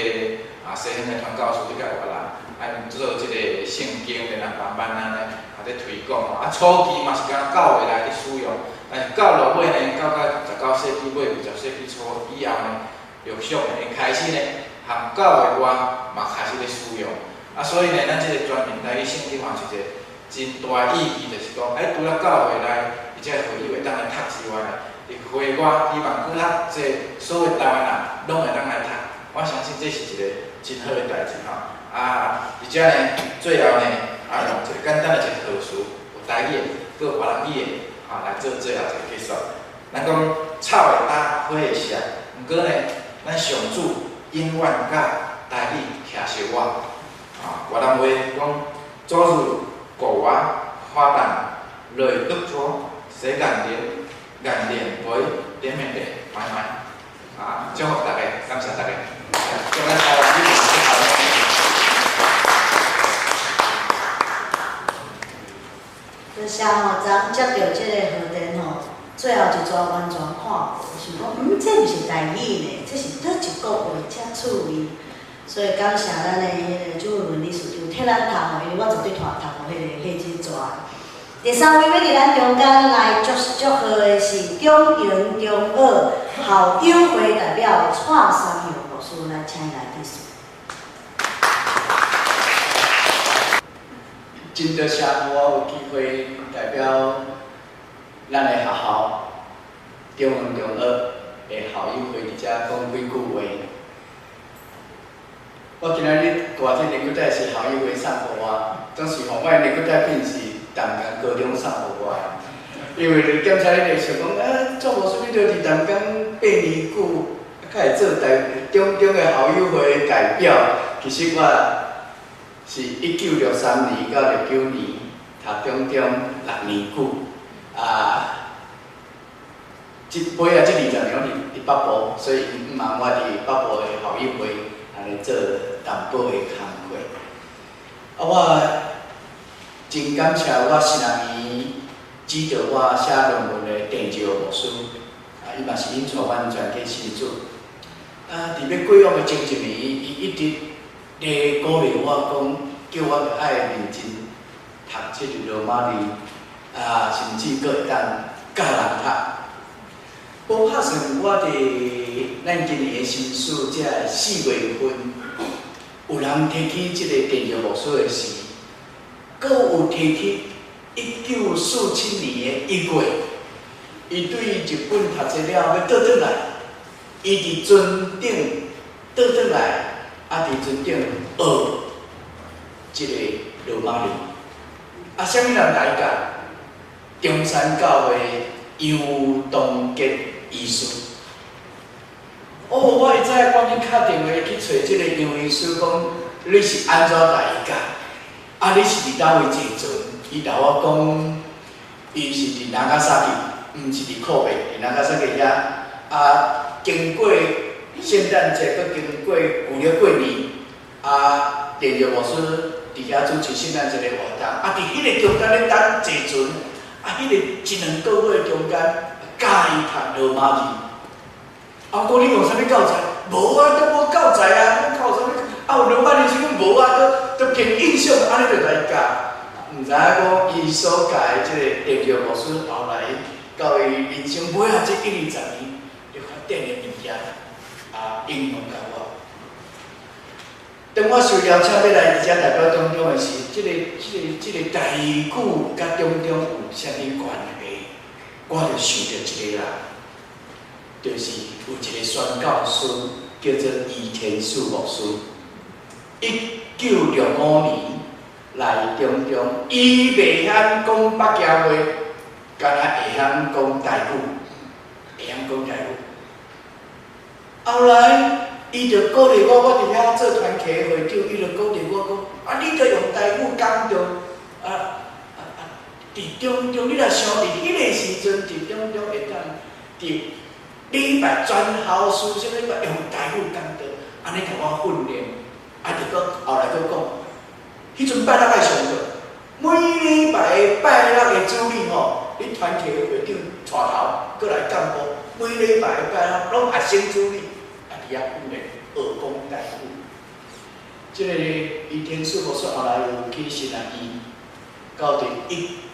Speaker 6: 啊西方的傳教士去到越南，啊，𪜶做這個聖經，然後慢慢按呢啊咧推廣吼，啊，初期嘛是敢若教會內咧使用，但是到落尾呢，到19世紀尾、20世紀初以後呢，陸續呢，𪜶開始呢，含教會外嘛開始咧使用，啊，所以呢，咱這個全民台語聖經嘛是一個真大意義，就是講，欸，除了教會內伊這個會友會當來讀之外呢，佇會外希望閣較濟所有台灣人攏會當來讀，我相信這是一個真好的代誌吼。啊，佇遮呢，最後呢，啊，用一個簡單的一個賀詞，有台語的，閣有越南語的，啊，來做最後一個結束。咱講草會焦，花會謝，毋過呢，咱上主永遠佮台語徛相我。啊，越南話講昨日của我hoa tàn lời Đức Chúa sẽ gắn liền gắn liền với tiếng mẹ đẻ mãi mãi。啊，祝福大家，感謝大家。祝咱台灣語文好。
Speaker 1: 多謝吼，昨昏接著這個賀電吼，最後一逝完全看無，想講，這毋是台語呢，這是佗一國話遮趣味。所以感謝咱的彼個朱文文理事長替咱讀吼，因為我絕對讀讀無彼個彼一逝。第三位欲佇咱中間來祝祝賀的是中營中學校友會代表蔡三耀牧師，來請伊來致辭。
Speaker 7: 真多謝予我有機會代表咱的學校中營中學的校友會佇遮講幾句話。我今仔日掛這個領帶是校友會送予我，總是吼，我的領帶變是淡江高中送予我的，因為檢查你就想講，啊，做牧師你著佇淡江8年久，啊，較會做代中中的校友會的代表。其實我是1963年到69年讀中中6年久，啊，這尾仔這20年我佇北部，所以𪜶毋茫我佇北部的校友會按呢做淡薄的工課。啊，我真感謝我神學院指導我寫論文的鄭少牧師，啊，伊嘛是引帶阮全體信主。啊，佇欲過往的前一年，伊一直咧鼓勵我講，叫我愛認真讀這個羅馬字，啊，甚至閣會當教人讀。無拍算，我佇咱今年的新書這4月份，有人提起這個鄭少牧師的事。閣有提起1947年的1月，伊對日本讀冊了後欲倒轉來，伊佇船頂倒轉來，啊，佇船頂學這個羅馬字。啊，啥物人來教？中山教會楊東杰醫師。哦，我一早趕緊敲電話去揣這個楊醫師，講你是按怎來教？啊！你是佇佗位坐船？伊同我講，伊是佇ナガサキ，毋是佇靠北，佇ナガサキ遐。啊，經過聖誕節，閣經過舊曆過年，啊，鄭少牧師佇遐主持聖誕節的活動。啊，佇彼個中間咧等坐船，啊，彼個一兩個月中間教伊讀羅馬字。啊，我講你用啥物教材？無啊，都無教材啊，你教啥物？啊，有羅馬字是講無啊，都憑印象按呢就來教。毋知影講伊所教的這個鄭少牧師，後來到伊人生尾仔這一二十年，就發展的物件啊，應用到我。當我受邀請欲來佇遮代表中中的時，這個台語佮中中有啥物關係？我就想著一個人，就是有一個宣教師叫做伊天樹牧師。1965年來中中，伊袂曉講北京話，敢若會曉講台語，會曉講台語。後來，伊就鼓勵我，我佇遐做團契會長，伊就鼓勵我講：啊，你著用台語講著，佇中中，你若想佇彼個時陣，佇中中會當佇禮拜全校師生禮拜用台語講道，按呢共我訓練。啊！就閣後來閣講，彼陣拜六愛上課，每禮拜拜六的主日吼，你團契會長帶頭閣來幹部，每禮拜拜六攏學生主日，啊，佇遐訓練學講台語。這個伊天師牧師後來有去神學院，到佇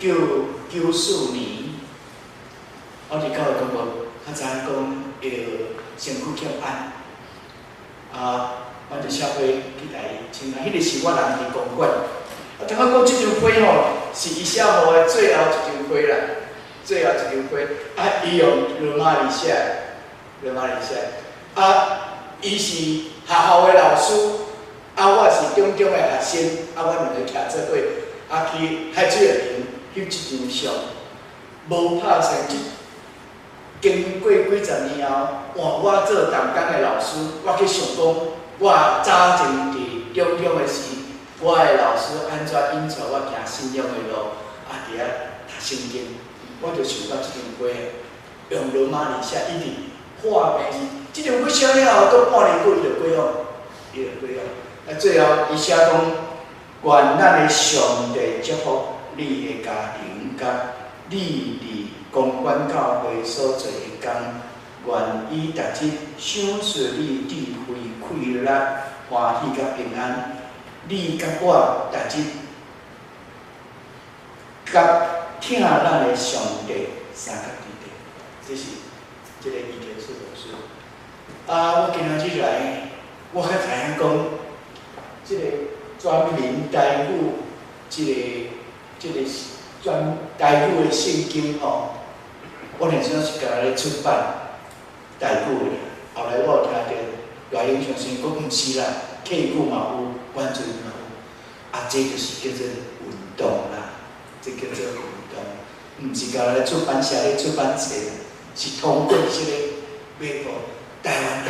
Speaker 7: 1994年，我佇教會公告，較知影講伊身軀欠安，啊。阮就寫批去共伊請安，彼個時我人佇公館。啊，聽我講這張批吼，是伊寫予我的最後一張批啦，最後一張批。啊，伊用羅馬字寫，羅馬字寫。啊，伊是學校的老師，啊，我是中中的學生，啊，阮兩個徛做伙，啊，去海水浴場翕這張相，無拍算這經過幾十年後，換我做淡江的老師，我去想講，我早前佇中央的時，我的老師按怎引帶我行信仰的路，啊，佇遐讀聖經，我就想到這張批，用羅馬字寫，一直化名字，這張批寫了後，閣半年過伊就解放，伊就解放。啊，最後伊寫講，願咱的上帝祝福你的家庭，佮你佇公館教會所做的工，願伊逐日賞賜你智慧、氣力、歡喜佮平安。你佮我逐日佮疼咱的上帝相佮佇咧，這是這個伊田師老師。啊，我今仔日來，我較知影講，這個全民台語，這個全台語的聖經吼，我原先是干焦咧出版台語的，後來我有聽著賴永祥先生講，毋是啦，客語嘛有，原住民嘛有，啊，這就是叫做運動啦，這叫做運動，毋是干焦咧出版社咧出版冊，是通過這個欲予台灣人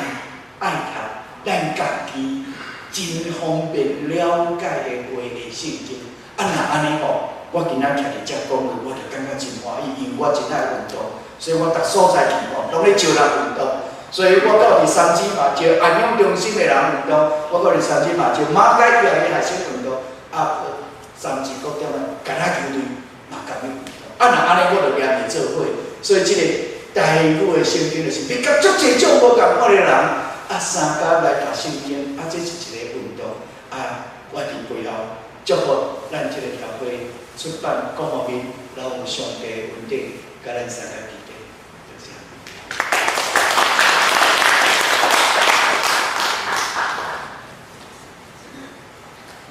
Speaker 7: 愛讀，咱家己真方便了解的話的聖經。啊，若按呢吼，我今仔徛佇遮講話，我就感覺真歡喜，因為我真愛運動，所以我逐所在去吼，攏咧招人運動。所以我到佇三芝嘛招安養中心的人運動，我到佇三芝嘛招馬偕醫學的學生運動，啊，三芝國中的橄欖球隊嘛共伊運動。啊，若按呢，我就掠佇做伙。所以這個台語的聖經就是欲佮足濟種無仝款的人，啊，相佮來讀聖經，啊，這是一個運動。啊，我佇背後祝福咱這個協會出版各方面，攏有上帝的恩典，佮咱相佮佇咧，就這樣。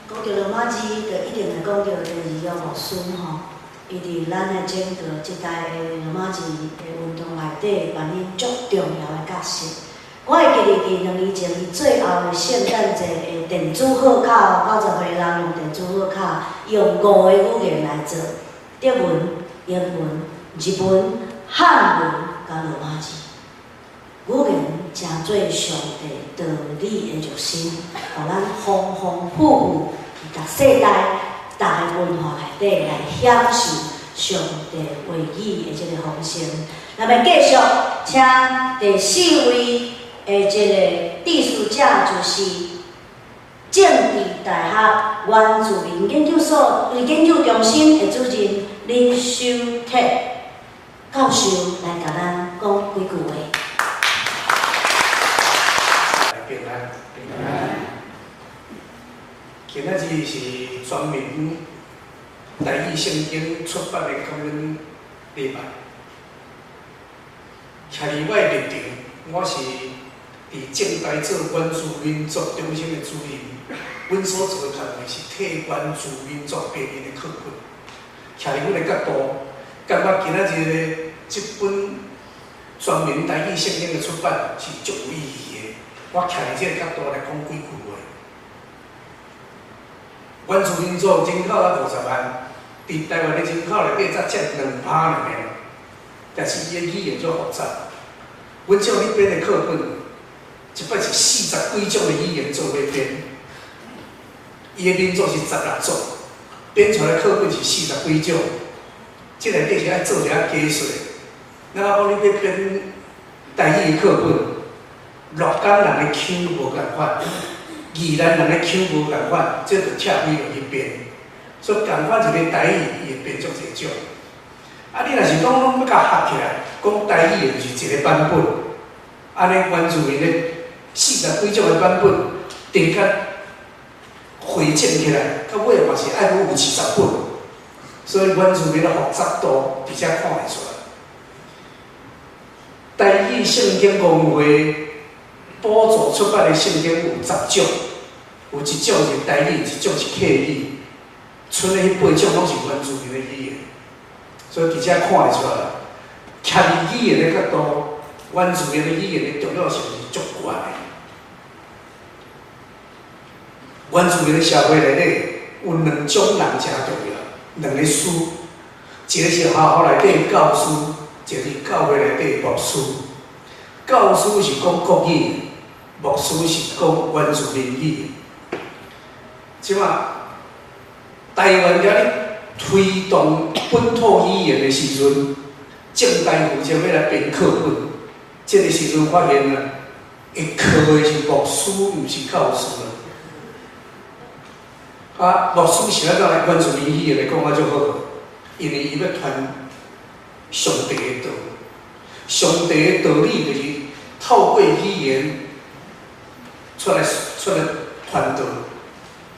Speaker 1: 講到羅馬字，就一定會講到林義勇牧師吼，伊佇咱的整個這代的羅馬字的運動內底扮演足重要的角色。我會記得佇2年前，伊最後的聖誕節的電子賀卡，90歲人用電子賀卡，用5個語言來做，德文、英文、日文、漢文佮羅馬字。語言誠做上帝道理的熱心，予咱豐豐富富佇逐世代、逐个文化內底來享受上帝話語的這個豐盛。那麼繼續，請第4位的這個致辭者，就是政治大學原住民研究所研究中心的主任林修鐵教授來共咱講幾句話。
Speaker 8: 平安，平安。今仔日是全民台語聖經出版的感恩禮拜。徛佇我的立場，我是佇政大做原住民族中心的主任，阮所做的工作是替原住民族編印的課本。徛佇阮的角度，感覺今仔日的這本全民台語聖經的出版是足有意義的。我徛佇這個角度來講幾句話。原住民族人口才50萬，佇台灣的人口內底才佔2%爾爾，但是伊的語言足複雜。阮照咧編的課本，一擺是40幾種的語言做伙編，伊的民族是16族，編出來課本是40幾種，這內底是愛做一下計算。咱仔講你欲編台語的課本。鹿港人的腔無仝款，宜蘭人的腔無仝款，這就拆開落去編。所以仝款一个台語，伊會編足濟種。啊，你若是講攏欲共合起來，講台語的就是一個版本，按呢原住民的40幾種的版本，直較匯整起來，到尾嘛是愛閣有70本。所以原住民的複雜度，佇遮看會出來。台語聖經公會補助出版的聖經有10種，有一種是台語，一種是客語，賰的彼8種攏是原住民的語言，所以佇遮看會出來，徛佇語言的角度，原住民的語言的重要性是足懸的。原住民的社會內底有2種人誠重要，2个師，一個是學校內底的教師，一个伫教會內底牧師，教師是講國語，牧師是講原住民語。這馬台灣遐咧推動本土語言的時陣，政大負責欲來編課本，這个時陣發現啊，會課的是牧師，毋是教師啦。啊，牧師是按怎來原住民語言來講啊足好，因為伊欲傳上帝的道，上帝的道理就是透過語言出來傳道，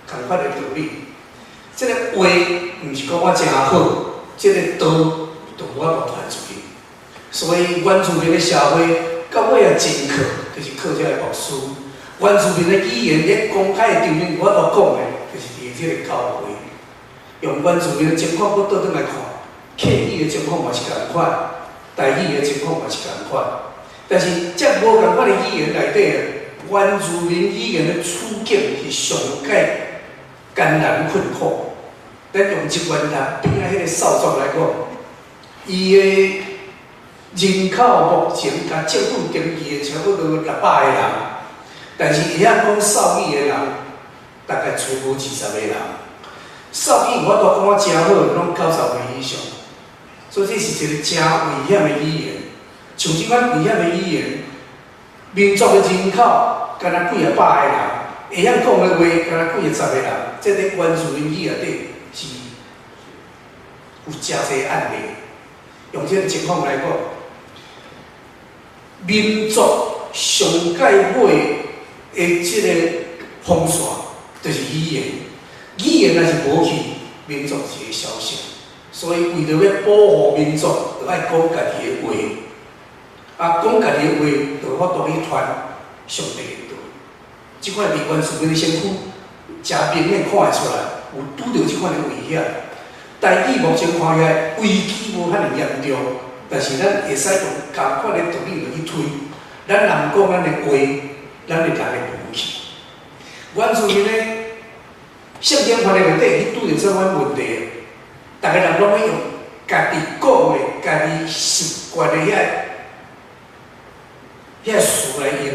Speaker 8: 仝款的道理。這个話毋是講我誠好，這个道就無法度傳出去。所以原住民的社會到尾也真靠，就是靠這个牧師。原住民的語言咧公開的場面有法度講的，就是佇這个教會。用原住民的情況，閣倒轉來看，客語的情況嘛是仝款，台語的情況嘛是仝款。但是這無仝款的語言內底，原住民語言的處境是上蓋艱難困苦。咱用一元潭邊仔彼个少壯來講，伊的人口目前共政府登記的差不多600个人，但是會曉講邵語的人大概揣無20个人。邵語有法度講啊誠好，攏90歲以上，所以這是一个誠危險的語言。像這款危險的語言，民族的人口干焦幾仔百个人，會曉講的話干焦幾仔十个人，這佇原住民語內底是有誠濟案例。用這个情況來講，民族上蓋尾的這个風線，就是語言。語言若是無去，民族就會消失。所以為著欲保護民族，就愛講家己的話。啊，講家己的話，就有法度去傳上帝的道。這款佇原住民的身軀，誠明顯看會出來，有拄著這款的危險。台語目前看起來危機無遐爾嚴重，但是咱會使用仝款的道理來去推。咱若毋講咱的話，咱的人會無去。原住民的聖經翻譯內底去拄著這款問題，逐个人攏欲用家己講的、家己習慣的遐詞來用，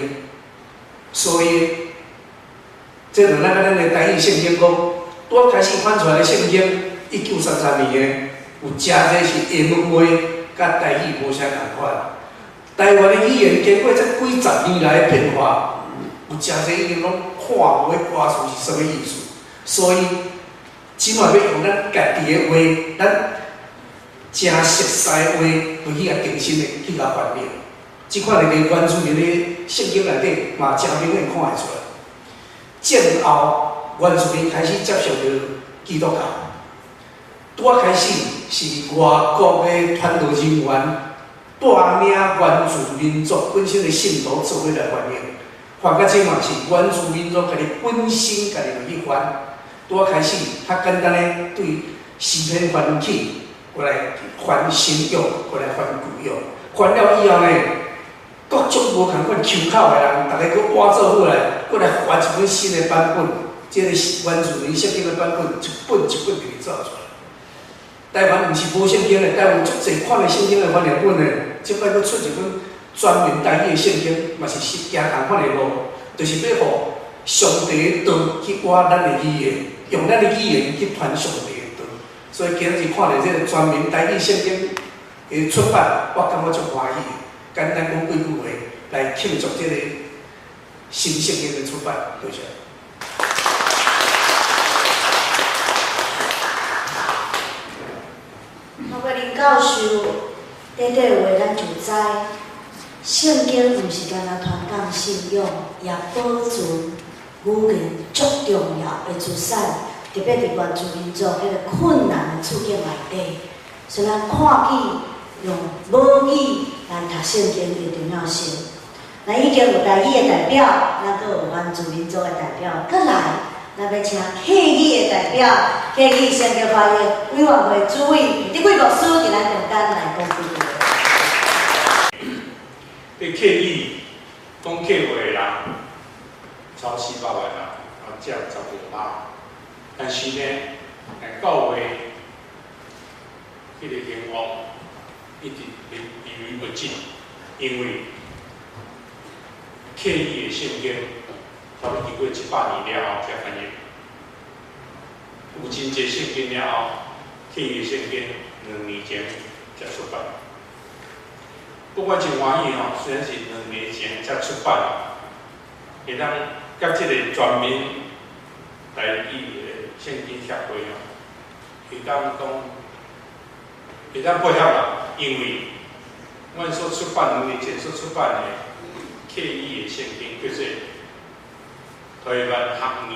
Speaker 8: 所以，這就咱咱的台語聖經講，拄仔開始翻出來的聖經，1933年的，有誠濟是英文話，佮台語無啥仝款。台灣的語言經過這幾十年來的變化，有誠濟已經攏看無彼歌詞是啥物意思。所以，這馬欲用咱家己的話，咱誠熟似的話，去共重新的去共翻譯。這款的佇原住民的聖經內底嘛，誠明顯看會出來。戰後，原住民開始接受著基督教。拄仔開始是外國的傳道人員帶領原住民族本身的信徒做伙來翻譯，翻到這嘛是原住民族家己本身家己去翻。拄仔開始較簡單的對詩篇翻起，過來翻新約，過來翻舊約，翻了以後呢，各種無仝款腔口的人，逐个閣倚做伙來，閣來翻一本新的版本。這个原住民聖經的版本，一本一本佇咧走出來。台灣毋是無聖經的，台灣足濟款的聖經的翻譯本的，這擺閣出一本專門台語的聖經，嘛是行仝款的路，就是欲予上帝的道去倚咱的語言，用咱的語言去傳上帝的道。所以今日看著這个專門台語聖經的出版，我感覺足歡喜。簡單講幾句話來慶祝這个新聖經的出版，多謝。
Speaker 1: 包括林教授，短短話咱就知，聖經毋是干焦傳講信仰，也保存語言足重要的資產，特別佇原住民族彼个困難的處境內底，所以咱看見用母語來讀聖經的重要性。咱已經有台語的代表，咱閣有原住民族的代表，閣來，咱欲請客語的代表，客語聖經翻譯委員會主委李德貴牧師佇咱中間來講幾句話。
Speaker 9: 佇客語講客話的人，超400萬人，啊，佔15%。但是呢，教會彼个興旺，一直猶豫不決，因為客語的聖經，差不多經過100年了後才翻譯。有真濟聖經了後，客語的聖經2年前才出版。不過真歡喜吼，雖然是2年前才出版，會當佮這个全民台語的聖經協會吼，會當講，會當配合啦，因為阮所出版2年前所出版的客語的聖經叫做台灣學語，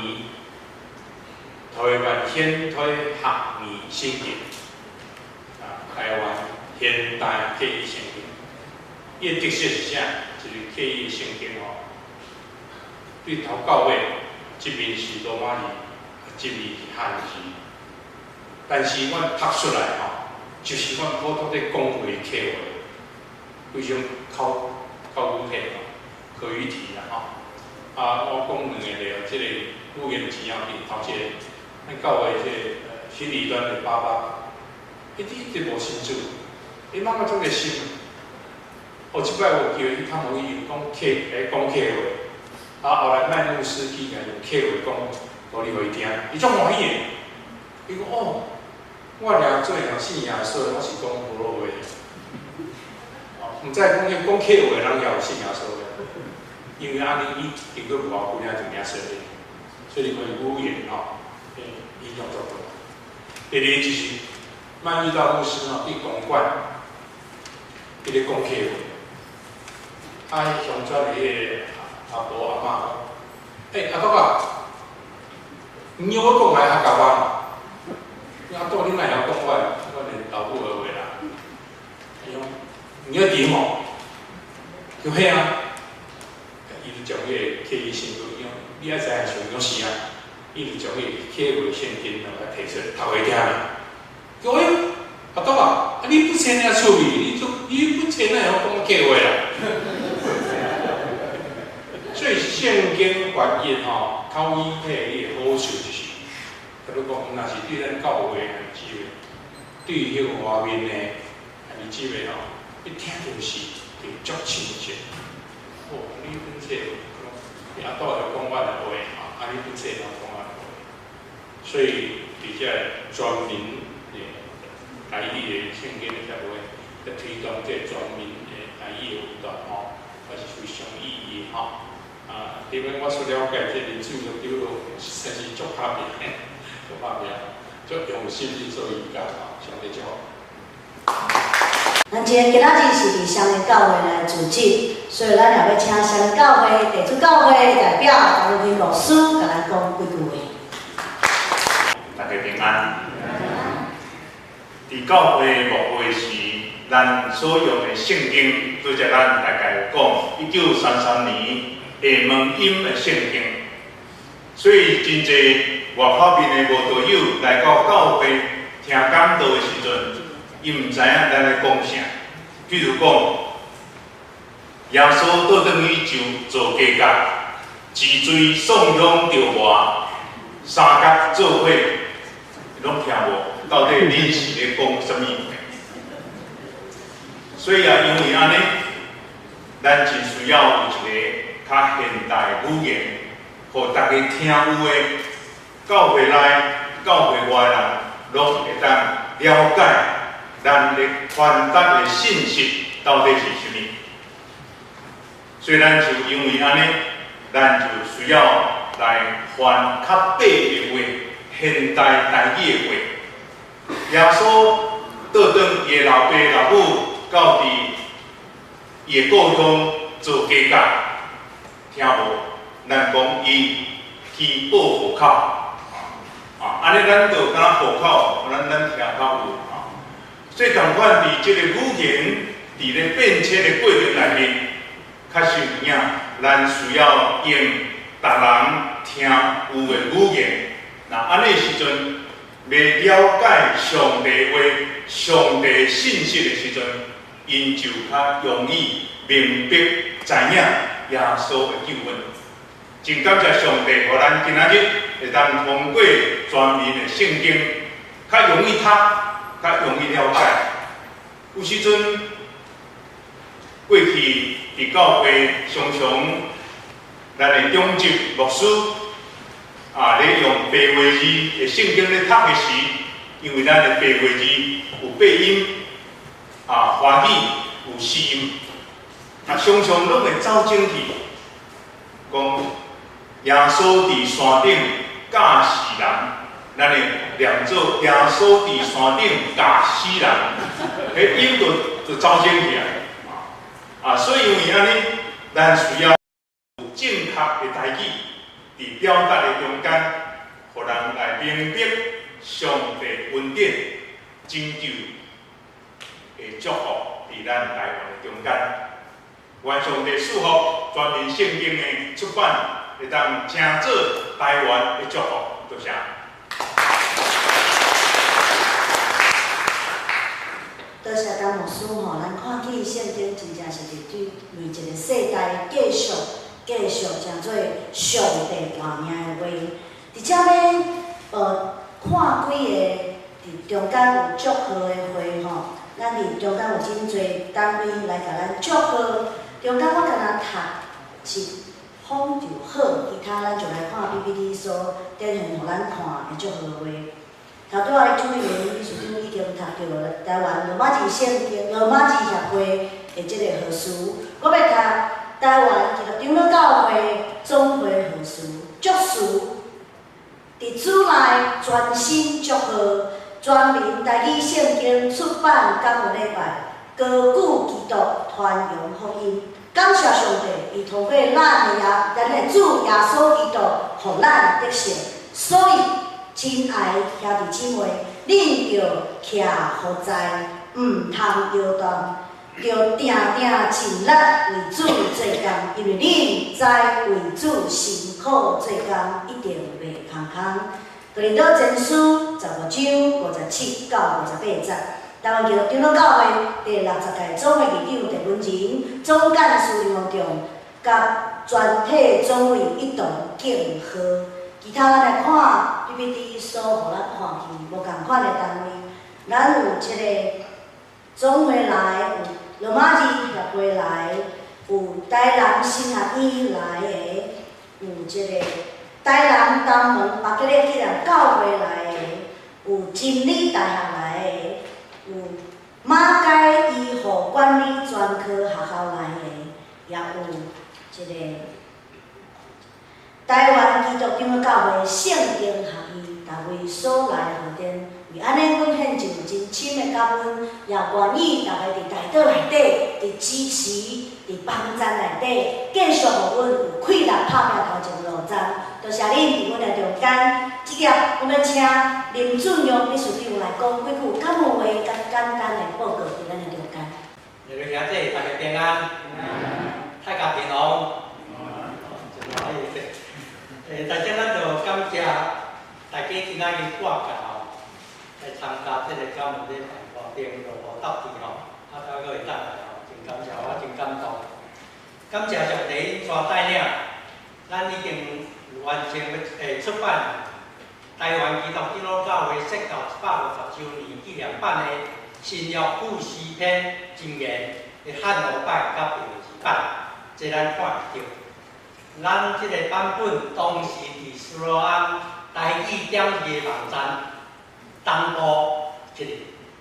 Speaker 9: 台灣現代學語聖經，啊，台灣現代客語聖經，伊的特色是啥？就是客語聖經吼，對頭到尾，一面是羅馬字，一面是漢字，但是阮讀出來吼，就是阮普通咧講話客話，非常口口語體吼，口語體啦吼。啊，我講兩个例，這个語言真要緊。頭一個，咱教會這个心理端的爸爸，伊一直無信主，伊媽媽足熱心。哦，這擺有機會去探訪伊，講客，講客話。啊，後來麥牧師去共用客話講，道理予伊聽，伊足歡喜的。伊講哦，我掠做伙信耶穌，我是講婆羅話。哦，毋知講講客話的人也有信耶穌的，因為按呢伊經過無偌久爾就領洗禮，所以你看語言吼，影響足大。第二就是麥遇到牧師吼，佇公館，佇咧講客話，啊，鄉村的彼个阿婆阿嬤講，欸，阿伯啊，你我講來客家話，阿伯你哪會曉講我的老母的話啦？伊講，你要點哦？就彼啊，伊就將彼个客語聖經，伊講你愛知影想講是啊，伊就將彼个客話聖經來提出來讀予伊聽啦。叫哎，阿伯啊，啊你不請爾趣味，你做你不請哪會曉講客話啦？所以聖經翻譯吼，口語體伊的好處就是，比如講，毋若是對咱教會兄弟姊妹，對彼個外面的兄弟姊妹吼，一聽就是會足親切。哦，你本冊，你阿祖就講阮的話，吼，啊你本冊攏講阮的話，所以佇遮全民的台語的聖經的協會，在推動這全民的台語的運動吼，還是非常有意義吼。啊，頂擺我所了解，這林水長老實在是足拍拚，足拍拚，足用心去做義工吼，上帝祝福。
Speaker 1: 咱今今仔日是佇雙連教會來組織，所以咱也欲請雙連教會地主教會的代表黃如平牧師，共咱講幾句話。
Speaker 10: 大家平安。佇教會牧會時，咱所用的聖經，拄才咱大概講1933年廈門音的聖經，所以真濟外口面的慕道友來到教會聽講道的時陣，伊毋知影咱咧講啥。比如講，耶穌倒轉去就做家教，治罪送香著磨，三角做伙，攏聽無，到底恁是咧講啥物？所以啊，因為按呢，咱真需要有一個較現代語言，予大家聽有的，教會內、教會外人，攏會當了解咱咧傳達的信息到底是啥物。所以咱就因為按呢，咱就需要來翻較白的話，現代台語的話。耶穌倒轉伊的老爸老母到佇伊的故鄉做家教。聽無？咱講伊去報戶口，啊，按呢咱就敢若戶口，咱聽較有啊。所以仝款佇這個語言佇咧變遷的過程內面，確實有影，咱需要用逐人聽有的語言。若按呢時陣，欲了解上帝話、上帝信息的時陣，𪜶就較容易明白知影耶穌的救恩。真感謝上帝，予咱今仔日會當通過全民的聖經，較容易讀，較容易了解。有時陣過去佇教會常常咱的長執牧師啊，咧用白話字的聖經咧讀的時，因為咱的白話字有八音啊，華語有四音，啊，常常攏會走正去，講耶穌佇山頂教死人，咱會念做耶穌佇山頂教死人，彼音就走正去啊！啊，所以因為按呢，咱需要有正確的台語，佇表達的中間，予人來明白上帝恩典拯救的祝福佇咱台灣的中間。願上帝賜福全民聖經的出版，會當成做台灣的祝福。多謝。
Speaker 1: 多謝甘牧師吼，咱看見聖經真正是佇對每一個世代繼續繼續成做上帝活命的話。佇遮欲看幾個佇中間有祝賀的會吼，咱佇中間有真濟單位來共咱祝賀。中間我敢若讀一封就好，其他咱就來看 PPT 所展現予咱看的祝賀話。頭拄仔朱麗玲理事長已經讀著台灣羅馬字聖經羅馬字協會的這個賀詞，我欲讀台灣基督長老教會總會賀詞，祝詞佇主內全心祝賀全民台語聖經出版感恩禮拜，高舉基督傳揚福音，感謝上帝，伊透過咱的耶，咱的主耶穌基督，予咱得勝，所以。親愛兄弟姊妹，恁著徛予在，毋通搖動，著定定盡力為主做工，因為恁知為主辛苦做工，一定袂空空。哥林多前書15章57到58節，台灣基督長老教會第60屆總會議長鄭文仁、總幹事林宏仲，佮全體總會一同敬賀。其他咱來看 PPT 所予咱看去無仝款的單位，咱有這個總會來，有羅馬字協會來，有台南神學院來的，有這個台南東門巴吉列紀念教會來的，有真理大學來的，有馬偕醫護管理專科學校來的，也有這個。台灣基督長老教會聖經學院，逐位所來賀電，為按呢，阮獻上真深的感恩，也願意逐家佇代禱內底，佇支持、佇幫贊內底，繼續予阮有氣力拍拚頭前路站。多謝恁佇阮的中間，這業阮欲請林俊陽理事長來講幾句感恩話，佮簡單的報告佇咱的中間。
Speaker 5: 各位兄弟，大家平安，大家平安。首先咱就感謝大家今仔日掛假吼，來參加這個感恩禮拜活動，落雨搭地吼，啊，才閣會當來吼，真感謝，我真感動。感謝上帝𪜶帶領，咱已經完成出版台灣基督長老教會設教150週年紀念版的新約富詩篇箴言的漢語版佮白話字版，這咱看會著。咱這個版本當時佇斯洛安台語點字的網站同步起來，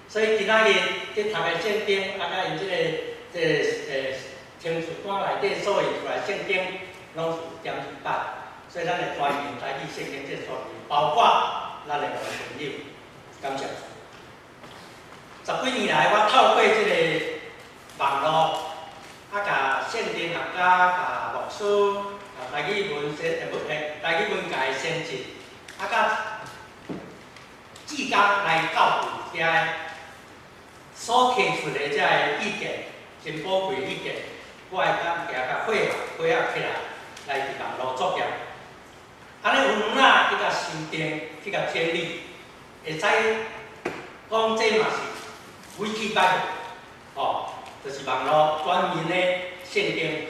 Speaker 5: 所以今仔日去讀的聖經，啊，佮𪜶這個程序單內底所印出來聖經，攏是點字版，所以咱的全民台語聖經這全面，包括咱的朋友，感謝。十幾年來，我透過這個網路，啊，共聖經學家、共牧師。台語文先，台語文界的先進，啊，佮志工來教會遮所提出的這个意見，真寶貴意見，我會當行共匯合起來，來佇網路作業。按呢有遠仔去共修訂，去共整理，會使講這嘛是維基百科，吼，就是網路全面的聖經。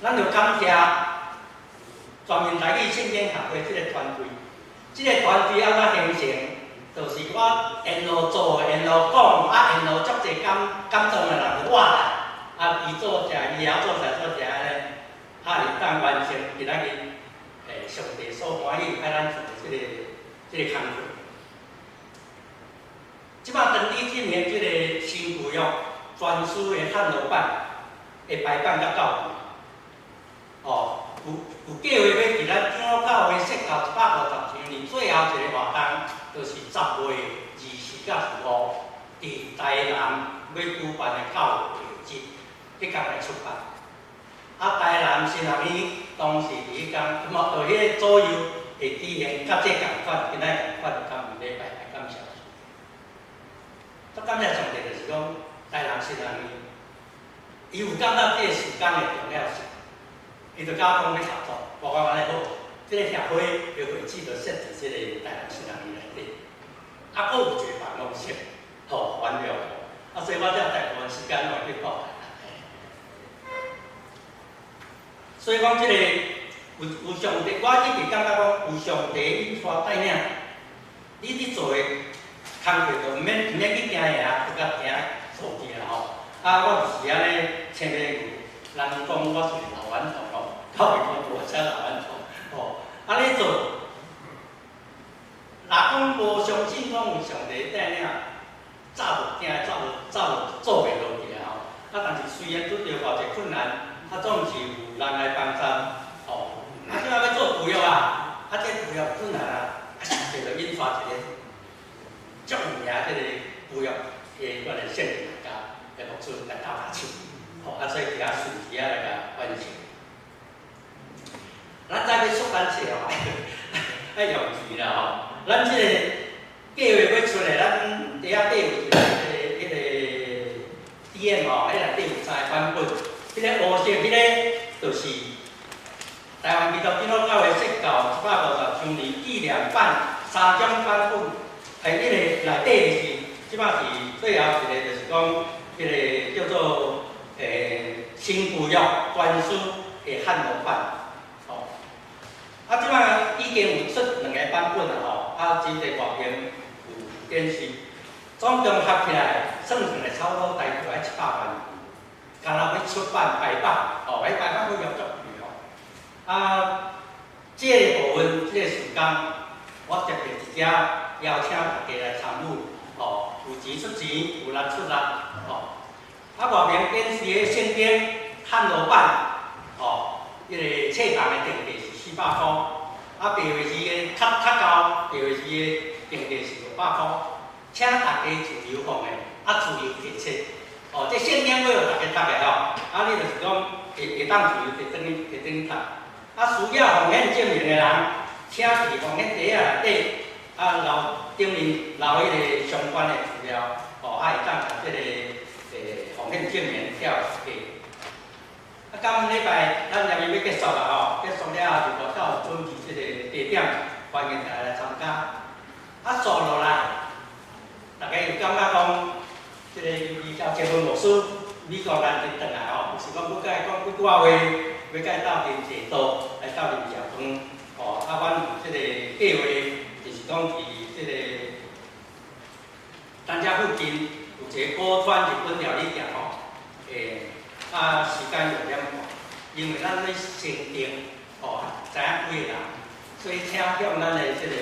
Speaker 5: 咱就感謝全民台語聖經協會這個團隊，這個團隊按怎形成？就是我沿路做，沿路讲，啊，沿路足濟感動的人就我啦。啊，伊做啥，伊曉做啥做啥按呢，啊，會當完成今仔日上帝所歡喜愛咱做的這個工課。這擺當你進行這个新舊約全書的漢和版的排版佮校對，哦，有計劃欲佇咱長老教會設教150周年最後一个活動，就是10月20佮25，佇台南欲舉辦的教會節，彼工來出版。啊，台南神學院當時佇彼工，咁啊，就彼个左右會舉行佮這仝款，今仔仝款感恩禮拜來感謝。足感謝上帝，就是講台南神學院，伊有感覺這个事工的重要性，伊就佮我講欲合作，我講按呢好，這个協會的會址就設佇這个台南神學院內底，啊，閣有一個辦公室，吼，完了，啊，所以我這大部分時間攏會去跑台南。所以講，這个有上帝，我一直感覺講有上帝引帶帶領，你佇做的工課就毋免去驚嚇，就共行做去啦吼。啊，我就是按呢，青年人講我是老頑童吼，教會講無啥老頑童吼。按呢做，若講無相信講有上帝帶領，早就驚，早就做袂落去啊吼。啊，但是雖然拄著偌濟困難，啊，總是有人來幫贊，吼。啊，這擺欲做舊約啊，啊，這舊約困難啊，啊，上帝就引發一個足有名這个舊約的阮的聖經學家的牧師來鬥跤手，吼，啊，所以佇遐順時仔來共完成。咱再欲縮減冊吼，愛用錢啦吼。咱這个計劃欲出來，咱佇遐底有一个彼个 DM 吼，彼內底有三个版本。彼个烏色，彼个就是台灣基督長老教會設教150周年紀念版三種版本。彼个內底就是這擺是最後一個，就是講彼个叫做新舊約全書的漢和版。吼，啊，這擺已經有出兩个版本啦吼，啊，真濟外面有展示，總共合起來算起來差不多大概愛700萬，敢若欲出版排版，吼，彼排版費用足貴吼。啊，這个部分，這个時間，我特別佇遮邀請大家來參與，吼，有錢出錢，有力出力，吼。啊，外面展示的聖經漢和版，吼，彼个冊重的定價是400箍，啊，白話字的較高，白話字的定價是500箍，請大家自由奉獻，啊，自由提冊，哦，這聖經會予大家讀的吼，啊，你就是講會當自由提轉去提轉去讀，啊，需要奉獻證明的人，請佇奉獻袋仔內底，啊，留頂面留彼个相關的資料，吼，啊，會當共這个奉獻證明寄去。啊，今禮拜咱入去欲結束啦吼，結束了後就外口有準備這个茶點，歡迎大家來參加。啊，紲落來，大家有感覺講，這个伊交結婚牧師美國難得轉來吼，有是講欲共伊講幾句仔話，欲共伊鬥陣坐道，來鬥陣食飯，吼，啊，阮有這个計劃，就是講佇這个咱遮附近有一个古川日本料理店吼，啊，時間有點趕，因為咱欲先訂，吼，知影幾个人，所以請向咱的這个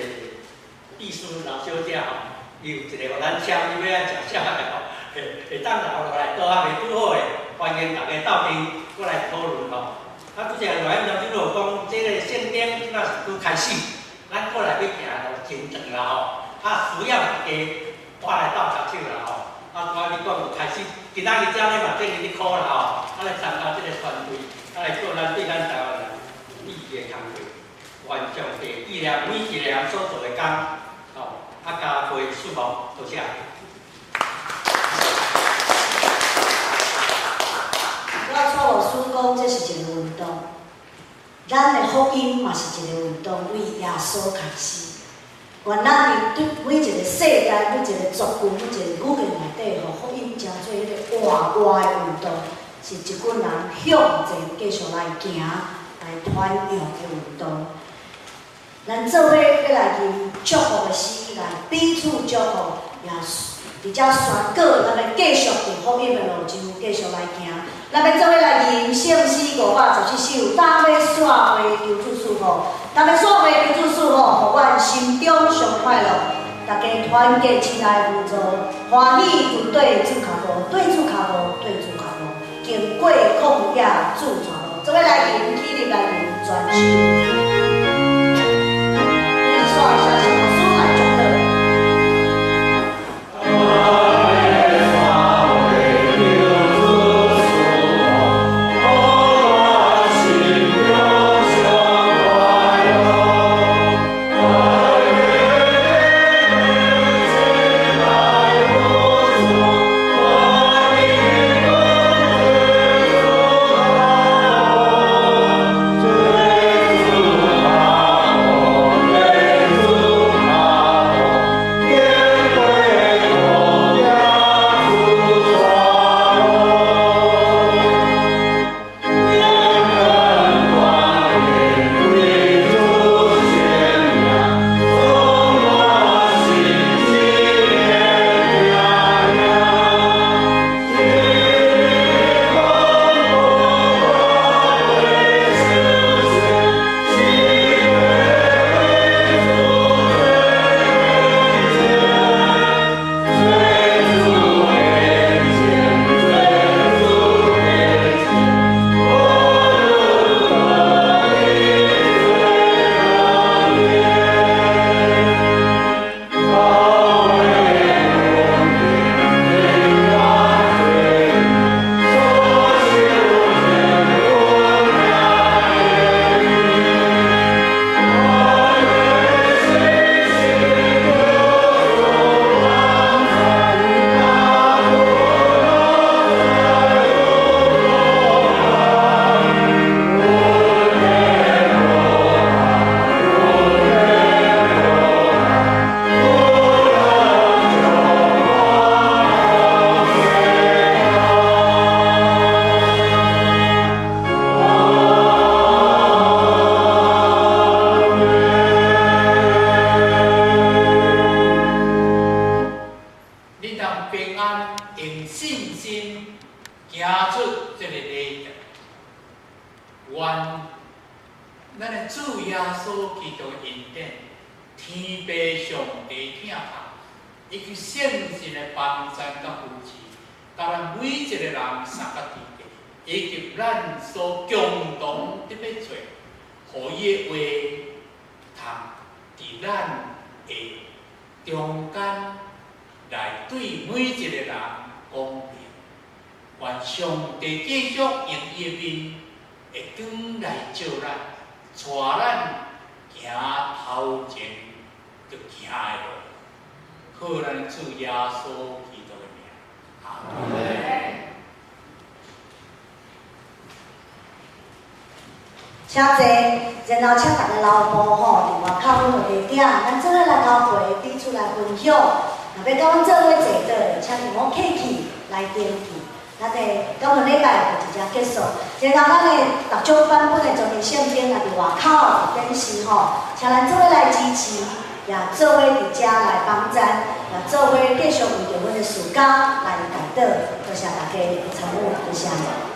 Speaker 5: 秘書老小姐吼，伊有一个予咱簽，伊欲愛食啥的吼，會當留落來，都還袂拄好的，歡迎大家鬥陣過來討論吼。啊，拄才賴院長長老講，這个聖經這擺是拄開始，咱過來欲行路真長啦吼，啊，需要大家我來鬥跤手啦吼。啊，我你講有開始，今仔日遮咧嘛正咧苦啦吼，啊來參加這个團隊，啊來做咱對咱台灣人有意義的工課，願上帝紀念每一个人所做的工，吼，啊加倍祝福，多謝。
Speaker 1: 我蔡老師講，這是一个運動，咱的福音嘛是一個運動，為耶穌開始。願咱佇對每一個世代、每一個族群、每一個語言內底，予福音成做彼个活活的運動，是一群人向前繼續來行、來傳揚的運動。咱做伙欲來吟祝福的詩。来彼此祝福，也伫遮宣告，咱欲继续伫福音的路上继续来行。咱欲做伙來吟聖詩514首，大衛煞會求主賜福，大衛煞會求主賜福，予阮心中上快樂。大家團結起來合作，歡喜跟對主跤步，對主跤步，對主跤步，經過曠野主帶路，做伙來吟，起立來吟全首。你煞相信牧師來祝禱。請坐，然後請逐家留步吼，佇外口阮有茶點，咱做伙來交陪，彼此來分享。若欲佮阮做伙坐倒，請佇我客氣來登記。咱的今個禮拜就這結束。然後咱的六種版本的全面聖經也佇外口有展示吼，請咱做伙來支持，也做伙佇遮來幫贊，也做伙繼續為著阮的事工來代禱。多謝大家的參與，多謝。